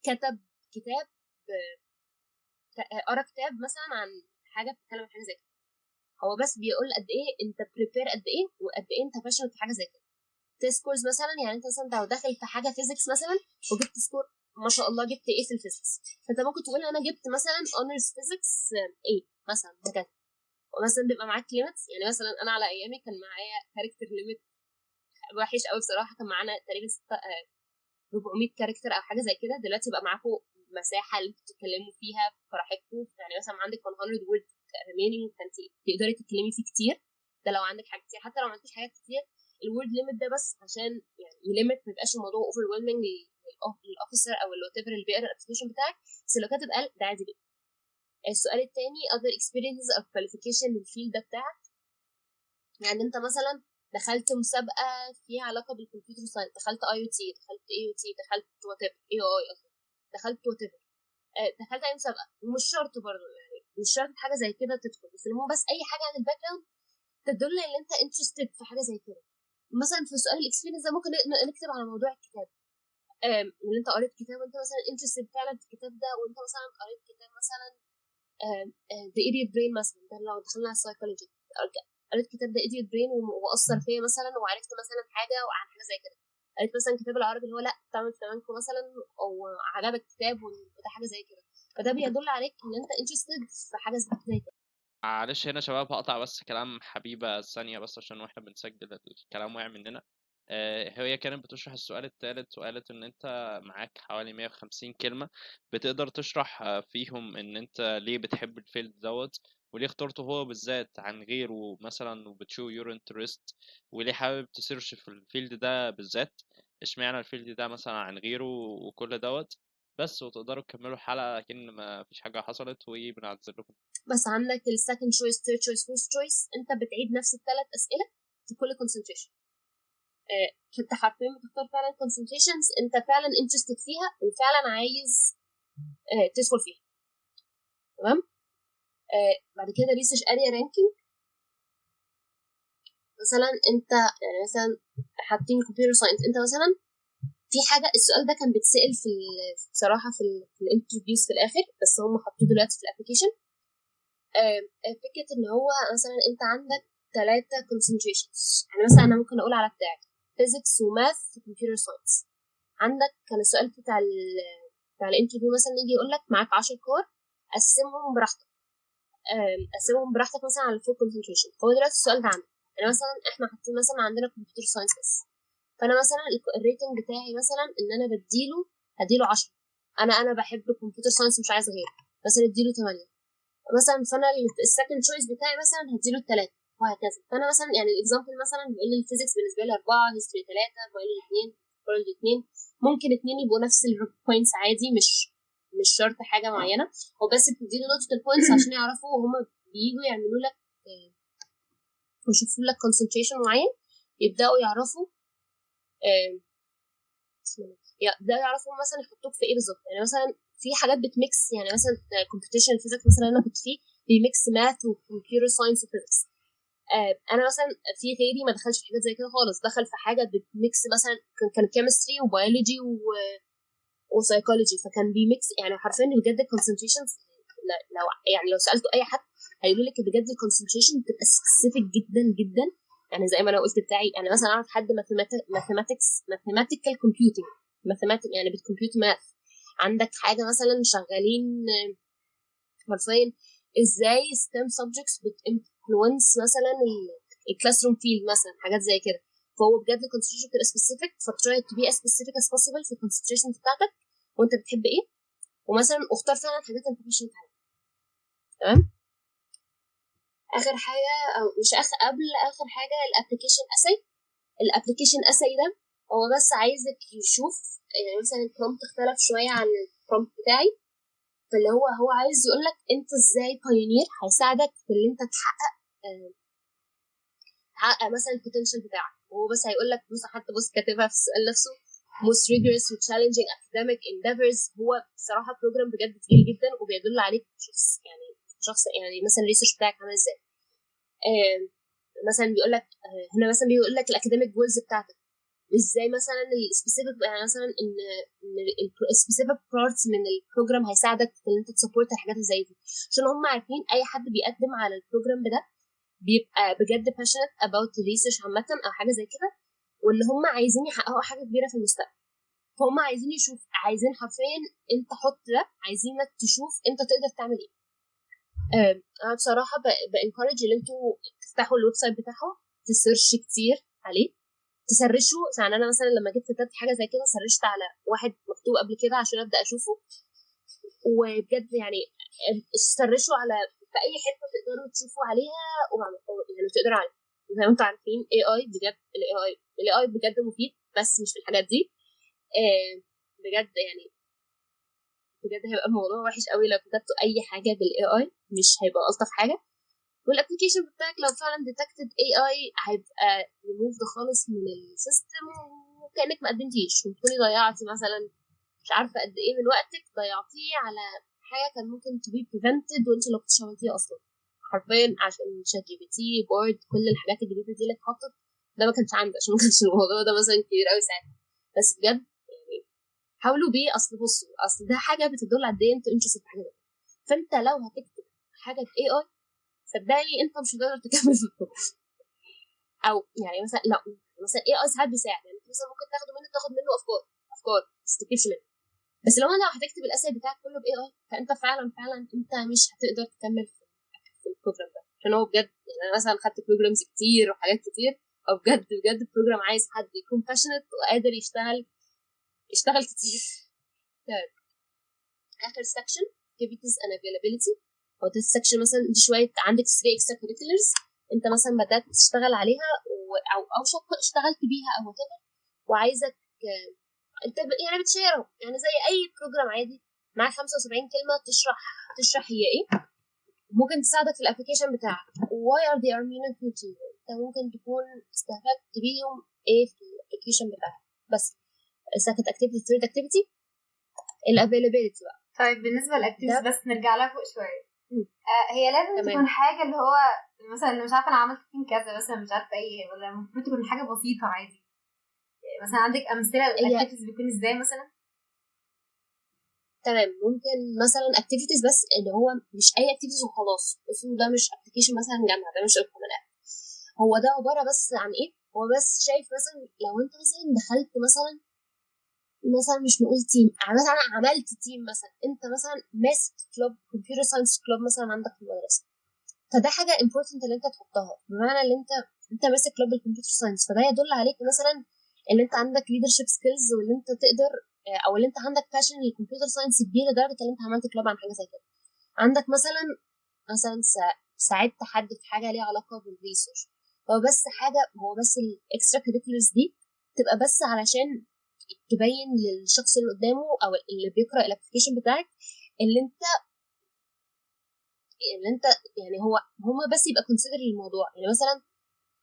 كتب كتاب، قرا كتاب مثلا عن حاجة بتتكلم عن حاجة زي كده. هو بس بيقول قد ايه انت prepare قد ايه، وقد ايه انت passionate في حاجة زي كده. test scores مثلا، يعني انت مثلا لو داخل في حاجة physics مثلا وجبت score ما شاء الله جبت ايه في ال physics، فانت ممكن تقول انا جبت مثلا honors physics ايه مثلا هكذا. ومثلا بيبقى معاك limits، يعني مثلا انا على ايامي كان معايا character limit وحش قوي بصراحة، كان معانا تقريبا 400 character او حاجة زي كده. دلوقتي بقى معاكم مساحة اللي انتوا تتكلموا فيها براحتكم، يعني مثلا عندك 100 word remaining فانت تقدري تتكلمي فيه كتير، ده لو عندك حاجات كتير. حتى لو ما عندكش حاجات كتير ال word limit ده بس عشان يعني ي limit ما يبقاش الموضوع overwhelming لل officer او whatever اللي بيقرا ال application بتاعك. بس لو كاتب قال ده عادي جدا. السؤال الثاني other experiences of qualification لل field ده بتاعك، يعني انت مثلا دخلت مسابقة فيها علاقة بال computer science، دخلت IoT، دخلت AOT، دخلت whatever AI اصلا، دخلت whatever، دخلت اي مسابقة. ومش شرط برضه يعني مش شرط حاجة زي كده تدخل، بس المهم بس اي حاجة عن ال background تدل ان انت interested في حاجة زي كده. مثلا في سؤال ال experience ده ممكن نكتب على موضوع الكتاب، ان انت قريت كتاب وانت مثلا interested فعلا في الكتاب ده، وانت مثلا قريت كتاب مثلا The Idiot Brain مثلا، ده لو دخلنا على السايكولوجي قريت كتاب The Idiot Brain واثر فيا مثلا وعرفت مثلا حاجة وعن حاجة زي كده. قريت مثلا كتاب العربي اللي هو لا تعمل فلامنكو مثلا، او عجبك كتاب وده حاجة زي كده، فده بيدل عليك ان انت interested في حاجة زي كده. معلش هنا شباب هقطع بس كلام حبيبة ثانية بس عشان واحنا بنسجل الكلام وقع مننا. هي كانت بتشرح السؤال الثالث وقالت ان انت معاك حوالي 150 كلمة بتقدر تشرح فيهم ان انت ليه بتحب ال field دوت وليه اخترته هو بالذات عن غيره مثلا، وبت show your interest، وليه حابب ت search في ال field ده بالذات، اشمعنى ال field ده مثلا عن غيره وكل دوت بس. وتقدروا تكملوا الحلقة لكن ما فيش حاجة حصلت وبنعتذر لكم. بس عندك ال second choice، third choice، fourth choice، انت بتعيد نفس الثلاث أسئلة في كل concentration. انت حرفيا بتختار فعلا concentrations انت فعلا interested فيها وفعلا عايز تدخل فيها. تمام. بعد كده research area ranking. مثلا انت يعني مثلا حاطين computer science، انت مثلا في حاجة السؤال ده كان بيتسأل في بصراحة في ال interviews في الاخر، بس هم حطوه دلوقتي في ال application. فكرة ان هو مثلا انت عندك 3 concentrations، يعني مثلا انا ممكن اقول على بتاعي physics و math و computer science. عندك كان السؤال بتاع ال interview مثلا يجي يقول لك معاك 10 core، قسمهم براحتك، قسمهم براحتك مثلا على ال four concentration. هو دلوقتي السؤال ده عندك، يعني مثلا احنا حاطين مثلا عندنا computer science بس، فانا مثلا ال rating بتاعي مثلا ان انا هديله 10، انا بحب ال computer science مش عايز غيره، مثلا اديله 8 مثلا، فانا ال second choice بتاعي مثلا هديله 3 وهكذا. فانا مثلا يعني ال example مثلا بيقول لي ال physics بالنسبة لي 4، history 3، biology 2، biology 2، ممكن 2 يبقوا نفس ال points عادي، مش شرط حاجة معينة، هو بس بتديله نقطة ال points عشان يعرفوا وهما بييجوا يعملوا لك ويشوفوا لك concentration معين، يبداوا يعرفوا يبداوا يعرفوا مثلا يحطوك في ايه بالظبط. يعني مثلا في حاجات بت mix، يعني مثلا computational physics مثلا انا كنت فيه بي mix math و computer science و physics. انا مثلا في غيري ما دخلش في حاجات زي كده خالص، دخل في حاجة بت mix مثلا كان chemistry و biology و psychology، فكان بي mix يعني حرفيا بجد ال concentrations. لو يعني لو سالتوا اي حد هيقولوا لك بجد ال concentration بتبقى specific جدا جدا. يعني زي ما انا قلت بتاعي، يعني مثلا اعرف حد mathematics، mathematical computing، mathematic يعني بت compute math. عندك حاجة مثلا شغالين حرفيا ازاي STEM subjects بت influence مثلا ال classroom field مثلا، حاجات زي كده. فهو بجد ال concentration بتبقى specific، ف try to be as specific as possible في ال concentration بتاعتك وانت بتحب ايه، ومثلا اختار فعلا حاجات انت passionate عليها. تمام. اخر حاجة او مش اخر، قبل اخر حاجة ال application essay. ال application essay ده هو بس عايزك يشوف يعني مثلا ال prompt اختلف شوية عن ال prompt بتاعي، فاللي هو عايز يقولك انت ازاي pioneer هيساعدك في اللي انت تحقق مثلا ال potential بتاعك. وهو بس هيقولك بص، حتى بص كاتبها في السؤال نفسه most rigorous و challenging academic endeavors. هو بصراحة program بجد تقيل جدا وبيدل عليك شخص، يعني شخص يعني مثلا ال research بتاعك عامل ازاي. مثلا بيقولك هنا مثلا بيقولك ال academic goals بتاعتك ازاي، مثلا ال specific يعني مثلا ان ال specific parts من ال program هيساعدك في ان انت ت support الحاجات زي دي، عشان هم عارفين اي حد بيقدم على ال program ده بيبقى بجد passionate about research عامة او حاجة زي كده، وان هم عايزين يحققوا حاجة كبيرة في المستقبل. فهم عايزين يشوف، عايزين حرفيا انت حط ده، عايزينك تشوف انت تقدر تعمل ايه. انا بصراحة ب encourage ان انتوا تفتحوا ال website بتاعهم، ت search كتير عليه، ت search وا. يعني انا مثلا لما جيت كتبت حاجة زي كده search ت على واحد مكتوب قبل كده عشان ابدا اشوفه، وبجد يعني search وا على في اي حتة تقدروا تشوفوا عليها، يعني تقدروا عليها. زي ما انتوا عارفين AI بجد، ال AI بجد مفيد بس مش في الحاجات دي. بجد يعني بجد هيبقى الموضوع وحش قوي لو كتبتوا اي حاجة بال AI، مش هيبقى الطف حاجة. وال application بتاعك لو فعلا detected AI هيبقى removed خالص من ال system، وكانك ما قدمتيش، وتكوني ضيعتي مثلا مش عارفه قد ايه من وقتك ضيعتيه على حاجة كان ممكن to be prevented وانت لو كنتش عملتيها اصلا. حرفيا عشان ChatGPT، Bard، كل الحاجات الجديدة دي اللي اتحطت ده ما كانش عندي، عشان ما كانش الموضوع ده مثلا كبير قوي ساعتها. بس بجد يعني حاولوا بيه، اصل بصوا اصل ده حاجة بتدل على قد ايه انت interested في حاجة دي. فانت لو هتكتب حاجة ب AI صدقني انت مش هتقدر تكمل في ال program. او يعني مثلا لا مثلا AI ساعات بيساعد، يعني مثلا ممكن تاخد منه افكار بس تكتبش منه. بس لو انا هتكتب ال essay بتاعك كله ب AI فانت فعلا انت مش هتقدر تكمل في ال program ده. عشان هو بجد يعني انا مثلا خدت programs كتير وحاجات كتير، او بجد بجد ال program عايز حد يكون passionate وقادر يشتغل كتير. طيب اخر section activities and availability. هو ده ال section مثلا دي شوية عندك 3 extracurriculars انت مثلا بدات تشتغل عليها او اشتغلت بيها او whatever، وعايزك انت يعني بت share هم يعني زي اي program عادي، معاك 75 كلمة تشرح هي ايه، ممكن تساعدك في ال application بتاعك. why are they are meaningful to you، انت ممكن تكون استفدت بيهم ايه في ال application بتاعك. بس second activity third activity ال availability بقى. طيب بالنسبة لل activities بس نرجع لها فوق شوية. هي لازم تمام. تكون حاجة اللي هو مثلا مش عارفه انا عملت فين كذا مثلا مش عارفه ايه، ولا المفروض تكون حاجة بسيطة عادي؟ مثلا عندك امثلة لل activities بيكون ازاي مثلا؟ تمام، ممكن مثلا activities بس اللي هو مش اي activities وخلاص. بصوا ده مش application مثلا جامعه، ده مش الكومن اب، هو ده عبارة بس عن ايه؟ هو بس شايف مثلا لو انت مثلا دخلت مثلا مش نقول team، مثلا عملت team مثلا، انت مثلا ماسك club computer science club مثلا عندك في المدرسة، فده حاجة important اللي انت تحطها، بمعنى اللي انت ماسك club ال computer science، فده يدل عليك مثلا ان انت عندك leadership skills، واللي انت تقدر او اللي انت عندك passion لل computer science كبير لدرجة ان انت عملت club عن حاجة زي كده. عندك مثلا ساعدت حد في حاجة ليها علاقة بال research. هو بس حاجة، هو بس ال extracurriculars دي تبقى بس علشان تبين للشخص اللي قدامه او اللي بيقرا ال application بتاعك اللي انت يعني هو هما بس يبقى consider الموضوع. يعني مثلا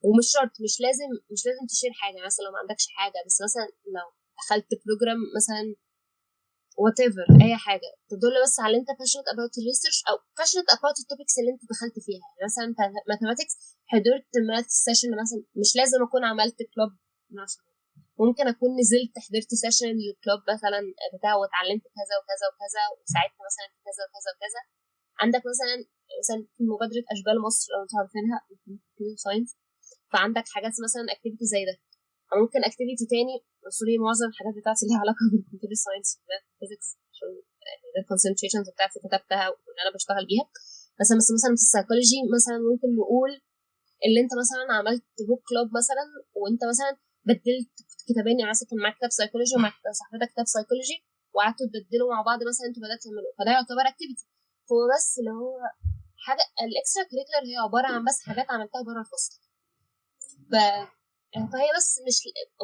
ومش شرط، مش لازم ت share حاجة مثلا لو ما عندكش حاجة، بس مثلا لو دخلت program مثلا whatever اي حاجة تدل بس على انت passionate about the research او passionate about the topics اللي انت دخلت فيها. يعني مثلا mathematics حضرت math session مثلا، مش لازم اكون عملت club مثلا، ممكن اكون نزلت حضرت session لل club مثلا بتاع واتعلمت كذا وكذا وكذا وساعدت مثلا في كذا وكذا وكذا. عندك مثلا في مبادرة اشبال مصر لو انتوا عارفينها computer science، فعندك حاجات مثلا activity زي ده، او ممكن activity تاني. sorry معظم الحاجات بتاعتي ليها علاقة بال computer science وال physics عشان ده ال concentrations بتاعتي كتبتها وان انا بشتغل بيها. بس مثلا في السايكولوجي مثلا ممكن نقول اللي انت مثلا عملت book club مثلا، وانت مثلا بدلت كتابين، يعني مثلا كان معاك كتاب سايكولوجي ومعاك صاحبتك كتاب سايكولوجي وقعدتوا تبدلوا مع بعض مثلا، انتوا بداتوا تعملوا، فده يعتبر activity. هو بس اللي هو حاجة ال extracurricular هي عبارة عن بس حاجات عملتها بره الفصل. فهي بس مش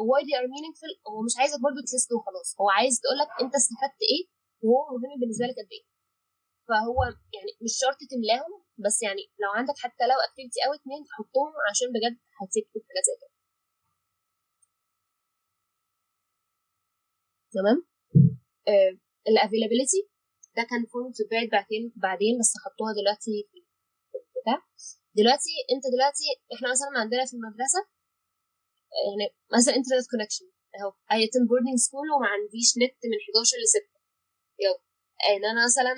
why they are meaningful. هو مش عايزك برضو ت list وخلاص، هو عايز تقولك انت استفدت ايه وهو مهم بالنسبة لك قد ايه. فهو يعني مش شرط تملاهم، بس يعني لو عندك حتى لو activity او اتنين حطهم عشان بجد هتكتب حاجات زي كده. تمام. ال availability ده كان form بتتبعت بعدين بس حطوها دلوقتي في البتاع. دلوقتي انت دلوقتي احنا مثلا عندنا في المدرسة يعني مثلا internet connection اهو، I attend boarding school وما عنديش نت من 11 ل 6. يلا ان انا مثلا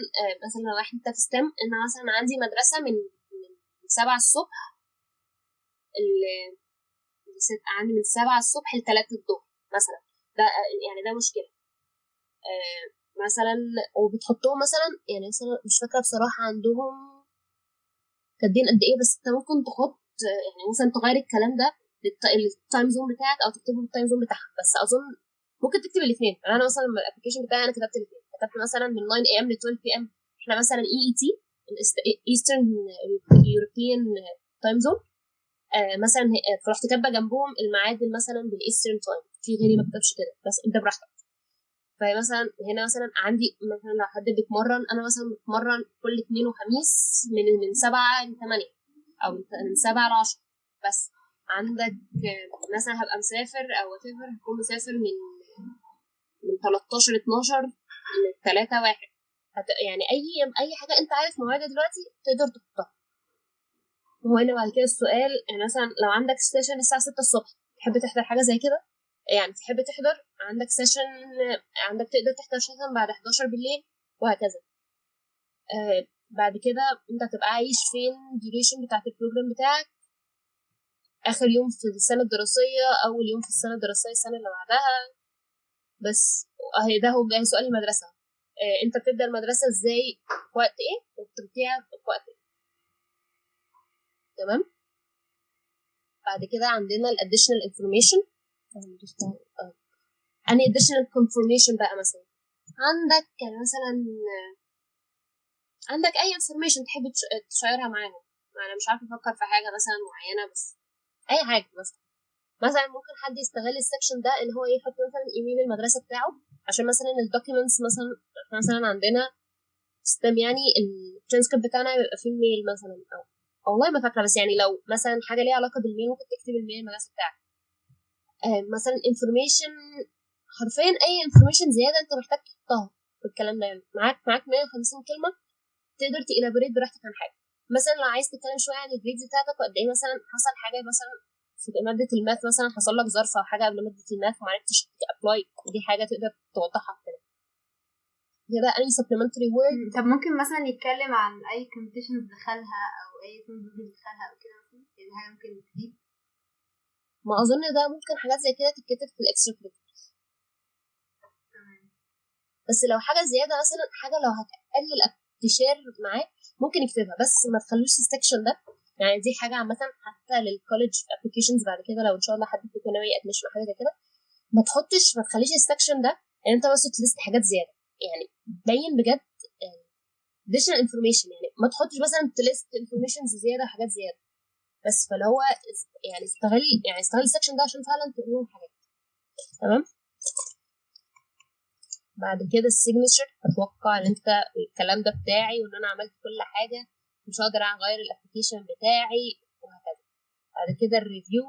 لو احنا في STEM، ان انا مثلا عندي مدرسه من 7 الصبح عندي من 7 الصبح ل 3 الظهر مثلا، ده يعني ده مشكلة. مثلا وبتحطوه مثلا يعني مثلا مش فاكره بصراحة عندهم كاتبين قد ايه، بس انت ممكن تحط يعني مثلا تغير الكلام ده لل time zone بتاعك او تكتبه بال time zone بتاعك، بس اظن ممكن تكتب الاثنين. يعني انا مثلا ال application بتاعي انا كتبت الاثنين، كتبت مثلا من 9 AM ل 12 PM احنا مثلا EET Eastern European Time Zone مثلا، فرحت كاتبه جنبهم الميعاد مثلا بال Eastern Time. في غيري ما كتبش كده، بس انت براحتك. فمثلا هنا مثلا عندي مثلا لو حد بيتمرن، انا مثلا بتمرن كل اثنين وخميس من 7 ل 8 او من 7 ل 10. بس عندك مثلا هبقى مسافر او whatever، هكون مسافر من 13 12 ل 3 1. يعني اي حاجة انت عارف مواعيدها دلوقتي تقدر تحطها. وهنا بعد كده السؤال، يعني مثلا لو عندك session الساعة 6 الصبح تحب تحضر حاجة زي كده، يعني تحب تحضر عندك session، عندك تقدر تحضر session بعد 11 بالليل وهكذا. بعد كده انت هتبقى عايش فين duration بتاعت ال program بتاعك، اخر يوم في السنة الدراسية، اول يوم في السنة الدراسية السنة اللي بعدها. بس اهي ده هو جاي سؤال المدرسة، انت بتبدا المدرسة ازاي في وقت ايه وبتنتهيها في وقت ايه. تمام. بعد كده عندنا ال additional information. any additional confirmation بقى، مثلا عندك يعني مثلا عندك اي information تحب تشيرها معاهم. انا مش عارفه افكر في حاجة مثلا معينة، بس اي حاجة. مثلا ممكن حد يستغل ال section ده ان هو يحط مثلا ايميل المدرسة بتاعه، عشان مثلا ال documents، مثلا عندنا system يعني الترانسكريبت بتاعنا بيبقى فيه mail مثلا، او والله ما فاكره، بس يعني لو مثلا حاجة ليها علاقة بال mail ممكن تكتب ال mail المدرسة بتاعك. مثلا information، حرفيا اي information زيادة انت محتاج تحطها في الكلام ده. يعني معاك 150 كلمة تقدر ت elaborate براحتك عن حاجة. مثلا لو عايز تتكلم شوية عن ال grades بتاعتك وقد ايه مثلا حصل حاجة مثلا في مادة ال math، مثلا حصل لك ظرف او حاجة قبل مادة ال math ومعرفتش ت apply، دي حاجة تقدر توضحها كده. كده any supplementary work. طب ممكن مثلا يتكلم عن اي competitions دخلها او اي programs دخلها او كده مثلا، يعني حاجة ممكن تفيد. ما اظن ده ممكن حاجات زي كده تتكتب في ال extracurriculars. بس لو حاجة زيادة مثلا، حاجة لو هتقلل ت share معاه ممكن يكتبها، بس ما تخلوش ال section ده. يعني دي حاجة عامة حتى لل college applications بعد كده، لو ان شاء الله حد فيكم ناوي admission او حاجة زي كده، ما تخليش ال section ده ان انت بس ت list حاجات زيادة. يعني بين بجد additional information، يعني ما تحطش مثلا ت list information زيادة وحاجات زيادة بس. فاللي هو يعني استغل ال section ده عشان فعلا تقولهم حاجات. تمام. بعد كده ال signature، اتوقع ان انت الكلام ده بتاعي وان انا عملت كل حاجة، مش هقدر اغير ال application بتاعي وهكذا. بعد كده ال review،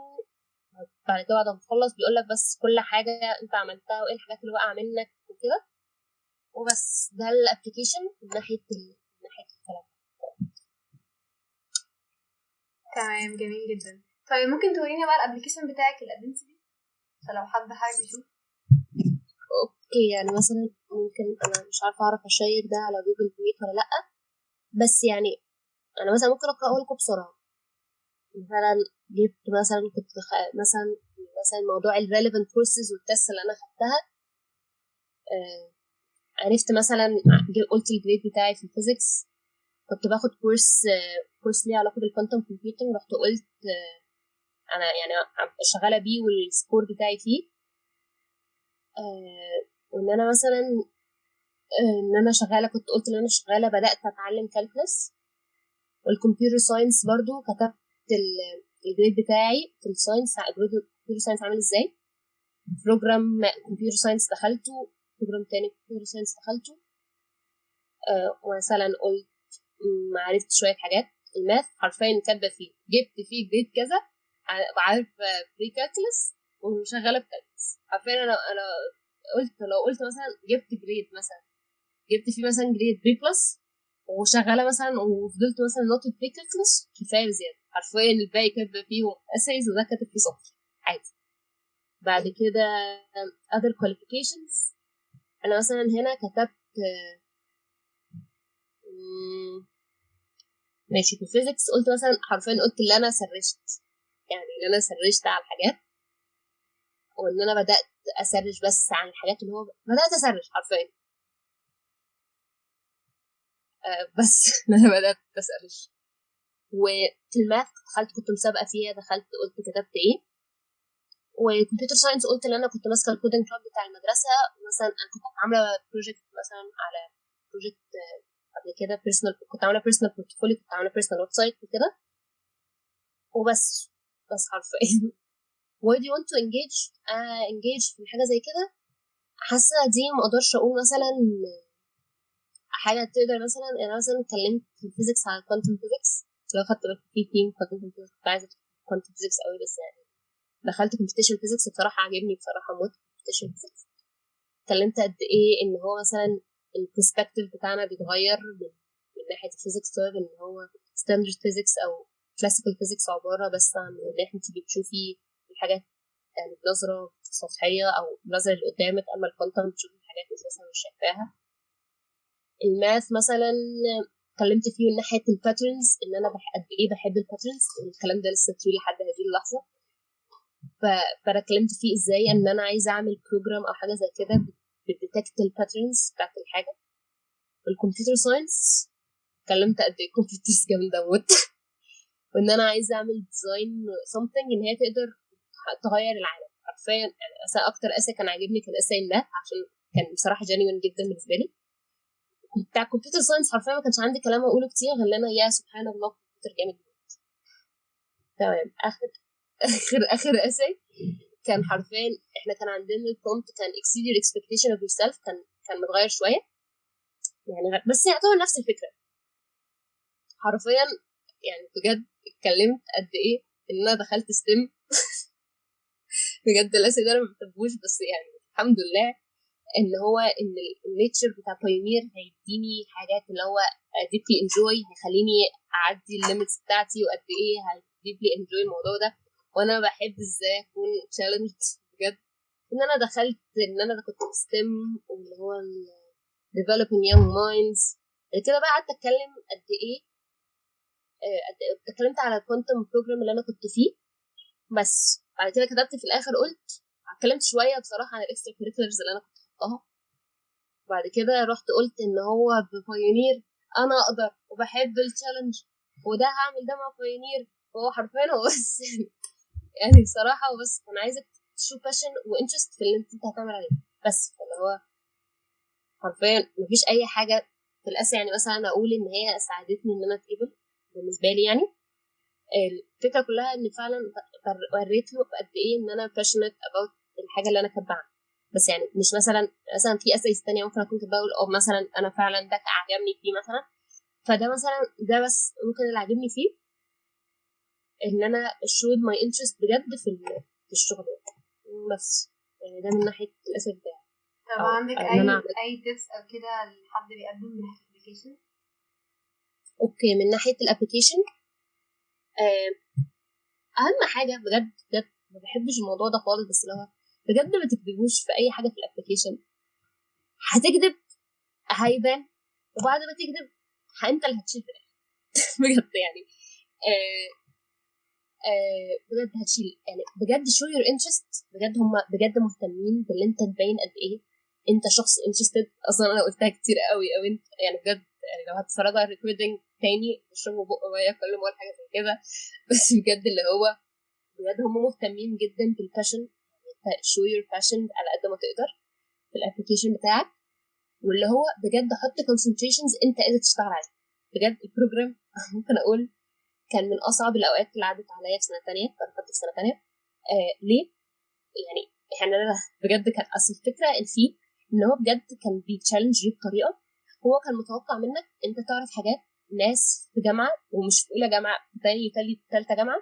بعد كده بعد ما تخلص بيقول لك بس كل حاجة انت عملتها وايه الحاجات اللي وقع منك وكده وبس. ده ال application من ناحية الكلام. تمام، جميل جدا. طيب ممكن تورينا بقى ال application بتاعك اللي قدمتي بيه، فلو حد حابب يشوف. okay، يعني مثلا ممكن انا مش عارفه اعرف ا share ده على Google Meet ولا لا، بس يعني انا مثلا ممكن اقراه لكم بسرعة. مثلا جبت مثلا كنت مثلا موضوع ال relevant courses وال test اللي انا خدتها. عرفت مثلا قلت ال grade بتاعي في ال physics، كنت باخد كورس ليه علاقة بال quantum computing، رحت قلت انا يعني شغالة بيه وال score بتاعي فيه. وان انا مثلا ان انا شغالة، كنت قلت ان انا شغالة بدات اتعلم calculus. وال computer science برضو كتبت ال grade بتاعي في ال science، grade ال computer science عامل ازاي، program computer science دخلته، program تاني computer science دخلته. ومثلا قلت عرفت شوية حاجات. ال math حرفيا كاتبه فيه جبت فيه grade كذا، عارف pre-calculus وشغالة ب calculus. حرفيا انا قلت لو قلت مثلا جبت grade مثلا جبت فيه مثلا grade B plus وشغالة مثلا وفضلت مثلا نوت pre-calculus كفاية بزيادة. حرفيا الباقي كاتبه فيهم essays وده كاتب فيه سطر عادي. بعد كده other qualifications، انا مثلا هنا كتبت ماشي في ال physics قلت مثلا حرفيا قلت اللي انا search ت، يعني اللي انا search ت على الحاجات، وان انا بدات ا search بس عن الحاجات اللي هو بدات ا search حرفيا. بس انا بدات ا search. وفي ال math دخلت كنت مسابقة فيها، دخلت قلت كتبت ايه. و computer science قلت ان انا كنت ماسكه ال coding club بتاع المدرسة، مثلا انا كنت عامله project مثلا على project قبل كده personal، كنت عامله personal portfolio، كنت عامله personal website وكده وبس. بس حرفيا why do you want to engage engage في حاجة زي كده؟ حاسه دي ما اقدرش اقول مثلا حاجة تقدر. مثلا انا مثلا اتكلمت في ال physics على quantum physics، لو خدت بالك في theme quantum physics، كنت عايزه quantum physics قوي، بس يعني دخلت computation physics بصراحة عجبني بصراحة موت computation physics. اتكلمت قد ايه ان هو مثلا ال perspective بتاعنا بيتغير من ناحية ال physics، سواء ان هو standard physics او classical physics عبارة بس عن ان انت بتشوفي الحاجات يعني بنظره سطحية او النظرة اللي قدامك، اما ال quantum بتشوفي الحاجات اساسا مش شايفاها. ال math مثلا اتكلمت فيه من ناحية ال patterns، ان انا قد ايه بحب ال patterns، الكلام ده لسه طويل لحد هذه اللحظة. فانا اتكلمت فيه ازاي ان انا عايزه اعمل program او حاجة زي كده بت detect ال patterns بتاعت الحاجة. ال computer science اتكلمت قد ايه computers جامدة موت. وان انا عايزه اعمل design something ان هي تقدر تغير العالم حرفيا. يعني اكتر essay كان عاجبني كان essay ال math، عشان كان بصراحة genuine جدا بالنسبة لي. بتاع computer science حرفيا ما كانش عندي كلام اقوله كتير غير انا يا سبحان الله كمبيوتر جامد. تمام. اخر اخر اخر essay كان حرفيا احنا كان عندنا ال prompt كان exceed your expectation of yourself، كان متغير شوية يعني، بس يعتبر نفس الفكرة حرفيا. يعني بجد اتكلمت قد ايه ان انا دخلت STEM. بجد ال essay ده انا ما بحبوش، بس يعني الحمد لله ان هو ان ال nature بتاع Pioneer هيديني حاجات اللي هو deeply enjoy، هيخليني اعدي ال limits بتاعتي، وقد ايه deeply enjoy الموضوع ده، وانا بحب ازاي اكون challenged بجد. ان انا دخلت ان انا كنت في STEM واللي هو developing young minds كده بقى. قعدت اتكلم قد ايه، اتكلمت على ال quantum program اللي انا كنت فيه. بس بعد كده كتبت في الاخر، قلت اتكلمت شوية بصراحة عن ال extracurriculars اللي انا كنت حطاها. بعد كده رحت قلت ان هو ب Pioneer انا اقدر وبحب ال challenge، وده هعمل ده مع Pioneer. وهو حرفيا هو بس يعني بصراحة هو بس انا عايزك تشوف passion و interest في اللي انت هتعمل عليه بس. اللي هو حرفيا مفيش اي حاجة في ال essay، يعني مثلا اقول ان هي ساعدتني ان انا اتقبل بالنسبة لي. يعني الفكرة كلها ان فعلا وريت له قد ايه ان انا passionate about الحاجة اللي انا كاتبه عنها. بس يعني مش مثلا في essays تانية ممكن اكون كاتبه اقول مثلا انا فعلا ده عجبني فيه مثلا، فده مثلا ده بس ممكن اللي عجبني فيه ان انا showed my interest بجد في الشغل بس. يعني ده من ناحية ال essay بتاعي. طب عندك اي tips او كده لحد بيقدم من ناحية ال application؟ okay، من ناحية ال application اهم حاجة بجد بجد ما بحبش الموضوع ده خالص، بس لو بجد ما تكذبوش في اي حاجة في ال application. هتكذب هيبان، وبعد ما تكذب انت اللي هتشيل في الاخر. بجد يعني بجد هتشيل، يعني بجد show your interest. بجد هم بجد مهتمين باللي انت تبين قد ايه انت شخص interested. اصلا انا قلتها كتير قوي قوي انت يعني بجد، يعني لو هتتفرجوا على ال recording تاني اشربوا بق مية كل ما اقول حاجة زي كده. بس بجد اللي هو بجد هم مهتمين جدا بال passion. show your passion على قد ما تقدر في ال application بتاعك، واللي هو بجد حط concentrations انت قادر تشتغل عليها. بجد ال program ممكن اقول كان من اصعب الاوقات اللي عدت عليا في سنة ثانية، كنت في سنة ثانية. ليه يعني انا بجد كان اصل الفكرة اللي فيه ان هو بجد كان بي challenge بطريقة هو كان متوقع منك انت تعرف حاجات ناس في جامعه، ومش في اولى جامعه، تاني تالت تالتة جامعه،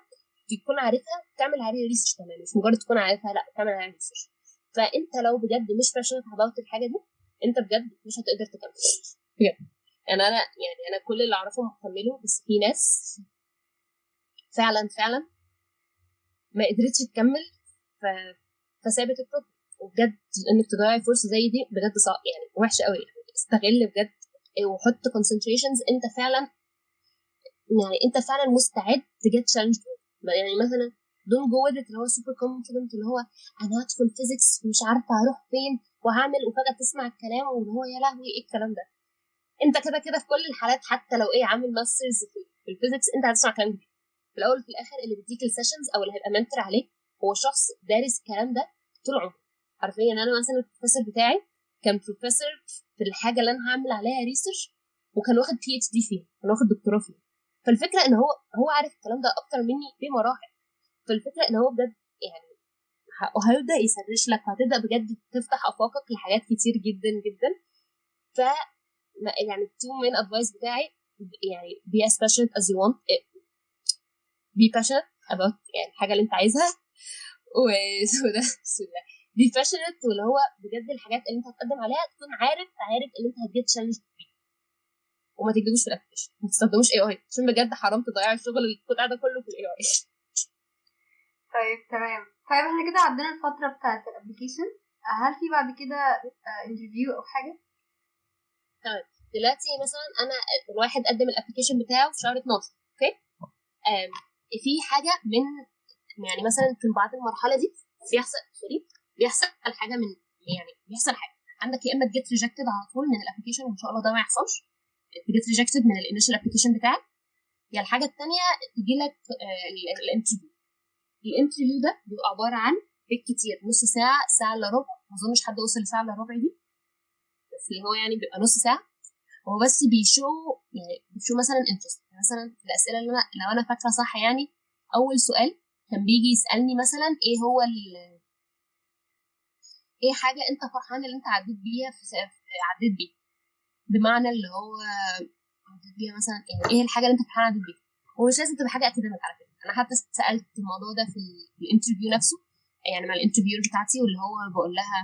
تكون عارفها تعمل عليها research. تمام، مش مجرد تكون عارفها، لا تعمل عليها research. فانت لو بجد مش passionate about الحاجة دي انت بجد مش هتقدر تكمل بجد. يعني انا يعني انا كل اللي اعرفهم كملوا، بس في ناس فعلا فعلا ما قدرتش تكمل فسابت ال program. وبجد انك تضيعي فرصة زي دي بجد صعب، يعني وحشة قوي. يعني استغل بجد وحط concentrations انت فعلا يعني انت فعلا مستعد ت get challenged. يعني مثلا don't go with it اللي هو super confident اللي هو انا هدخل physics ومش عارفه هروح فين وهعمل، وفجاة تسمع الكلام واللي هو يا لهوي ايه الكلام ده. انت كده كده في كل الحالات حتى لو ايه عامل masters في ال physics انت هتسمع كلام جديد في الاول وفي الاخر. اللي بيديك ال sessions او اللي هيبقى mentor عليك هو شخص دارس الكلام ده طول عمره حرفيا. انا مثلا البروفيسور بتاعي كان بروفيسور في الحاجة اللي انا هعمل عليها research، وكان واخد PhD فيها، كان واخد دكتوراه فيها. فالفكرة ان هو عارف الكلام ده اكتر مني بمراحل. فالفكرة ان هو بجد يعني وهيبدا ي search لك، وهتبدا بجد تفتح افاقك لحاجات كتير جدا جدا. ف يعني ال two main advice بتاعي يعني be as passionate as you want، be passionate about يعني الحاجة اللي انت عايزها، وده be passionate، واللي هو بجد الحاجات اللي انت هتقدم عليها تكون عارف اللي انت هت get challenged فيه، وما تكذبوش في ال application، ما تستخدموش AI عشان بجد حرام تضيعوا الشغل القطع ده كله في ال AI. طيب تمام. طيب احنا كده عدينا الفترة بتاعه ال application، هل في بعد كده interview او حاجة؟ تمام. دلوقتي مثلا انا الواحد قدم ال application بتاعه في شهر 12، okay. في حاجة من يعني مثلا في بعد المرحلة دي بيحصل حاجة من يعني بيحصل حاجة عندك، يا اما ت get rejected على طول من ال application وان شاء الله ده ما يحصلش، ت get rejected من ال initial application بتاعك، يا الحاجة الثانية تجي لك ال interview. ال interview ده بيبقى عبارة عن بالكتير نص ساعة، ساعة الا ربع، ما اظنش حد وصل لساعة الا ربع دي، بس اللي هو يعني بيبقى نص ساعة. هو بس بي show يعني بي show مثلا interest. مثلا الاسئلة اللي انا لو انا فاكره صح يعني، اول سؤال كان بيجي يسالني مثلا ايه هو ايه حاجة انت فرحان اللي انت عديت بيها في عديت بيها، بمعنى اللي هو عديت بيها مثلا يعني ايه الحاجة اللي انت فرحان عديت بيها. ومش لازم تبقى حاجة academic على فكرة، انا حتى سالت الموضوع ده في ال interview نفسه يعني مع ال interviewer بتاعتي، واللي هو بقول لها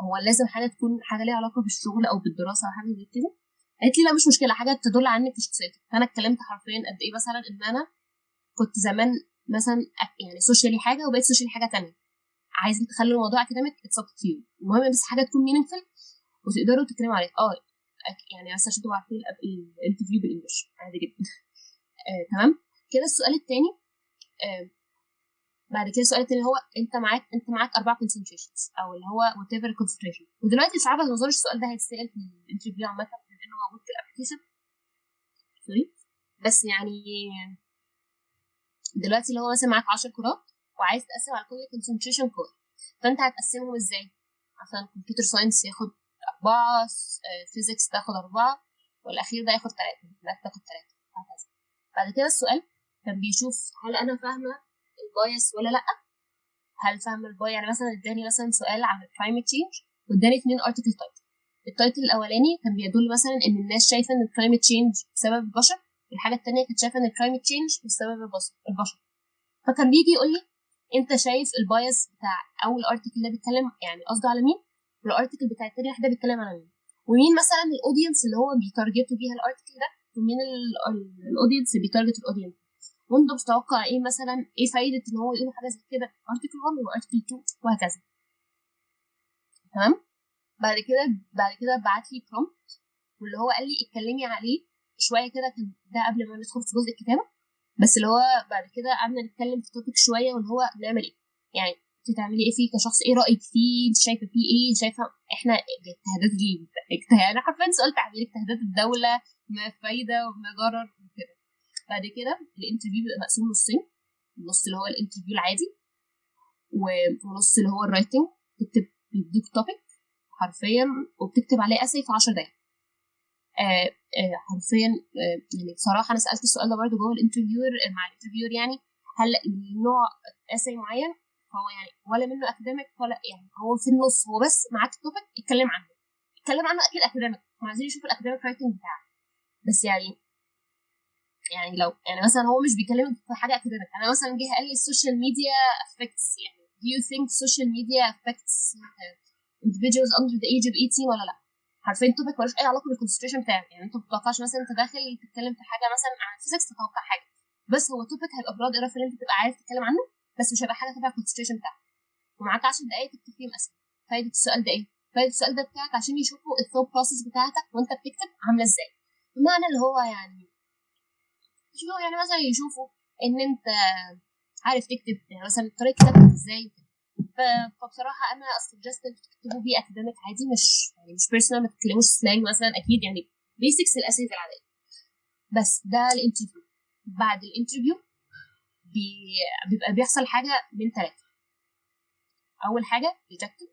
هو لازم حاجة تكون حاجة ليها علاقة بالشغل او بالدراسة او حاجة زي كده. قالت لي لا مش مشكلة، حاجة تدل عنك في شخصيتك. فانا اتكلمت حرفيا قد ايه مثلا ان انا كنت زمان مثلا يعني socially حاجة وبقيت socially حاجة تانية. عايزين تخلوا الموضوع academic it's up to you، المهم بس حاجة تكون meaningful وتقدروا تتكلموا عليها. يعني بس عشان تبقوا عارفين ال interview بال English عادي جدا. تمام كده. السؤال الثاني بعد كده السؤال الثاني هو انت معاك 4 concentrations او اللي هو whatever concentration. ودلوقتي مش عارفه ما اظنش السؤال ده هيتسال في ال interview عامة لانه موجود في ال application، sorry، بس يعني دلوقتي اللي هو مثلا معاك 10 كرات وعايز تقسم على كل concentration كور، فانت هتقسمهم ازاي؟ عشان computer science ياخد 4، physics تاخد 4، والاخير ده ياخد 3، math تاخد 3، وهكذا. بعد كده السؤال كان بيشوف هل انا فاهمه ال bias ولا لا، هل فاهمه ال bias. يعني مثلا اداني مثلا سؤال عن ال climate change واداني 2 article title. ال title الاولاني كان بيدل مثلا ان الناس شايفه ان ال climate change بسبب البشر، والحاجة الثانية كانت شايفه ان ال climate change بسبب البشر. فكان بيجي يقول لي انت شايف ال bias بتاع اول article ده بيتكلم يعني قصده على مين، وال article بتاع التاني واحدة بيتكلم على مين، ومين مثلا ال audience اللي هو بي target وا بيها ال article ده، ومين ال audience اللي بي target ال audience، وانت بتتوقع ايه مثلا ايه فايده ان هو يقول حاجة زي كده article 1 و article 2 وهكذا. تمام. بعد كده بعت لي prompt واللي هو قال لي اتكلمي عليه شوية كده، كان ده قبل ما ندخل في جزء الكتابة، بس اللي هو بعد كده قعدنا نتكلم في topic شوية واللي هو نعمل ايه، يعني انت تعملي ايه فيه كشخص، ايه رايك فيه، انت شايفه فيه ايه، شايفه احنا اجتهادات دي انا حرفيا سؤال تعبير اجتهادات الدولة ما فايده وما ضرر وكده. بعد كده ال interview بيبقى مقسوم نصين، النص اللي هو ال interview العادي ونص اللي هو ال writing. تكتب بيديك topic حرفيا وبتكتب عليه essay في 10 دقايق. حرفيا يعني بصراحة انا سالت السؤال ده برده جوه ال interviewer مع ال interviewer، يعني هل نوع essay معين، فهو يعني ولا منه academic ولا يعني هو في النص، هو بس معاك topic اتكلم عنه، اتكلم عنه اكيد academic، هم عايزين يشوفوا ال academic writing بتاعك، بس يعني لو يعني مثلا هو مش بيكلمك في حاجة academic. انا مثلا جه قال لي ال social media affects، يعني do you think social media affects individuals under the age of 18 ولا لا؟ حرفيا topic ملوش اي علاقة بال concentration بتاعك، يعني انت ما بتتوقعش مثلا انت داخل تتكلم في حاجة مثلا عن physics تتوقع حاجة، بس هو topic هيبقى broad enough ان انت تبقى عارف تتكلم عنه، بس مش هيبقى حاجة تبع ال concentration بتاعك. ومعاك 10 دقايق تكتب فيهم اسئلة. فايده السؤال ده ايه؟ فايده السؤال ده بتاعك عشان يشوفوا ال thought process بتاعتك وانت بتكتب عامله ازاي، بمعنى اللي هو يعني شوفوا يعني مثلا يشوفوا ان انت عارف تكتب، يعني مثلا طريقه كتابتك ازاي. فبصراحة انا suggest انتوا تكتبوا بيه academic عادي، مش يعني مش personal، ما تتكلموش slang مثلا، اكيد يعني basics الاسئلة العادية. بس ده ال interview. بعد ال interview بيبقى بيحصل حاجة من 3. اول حاجة rejected،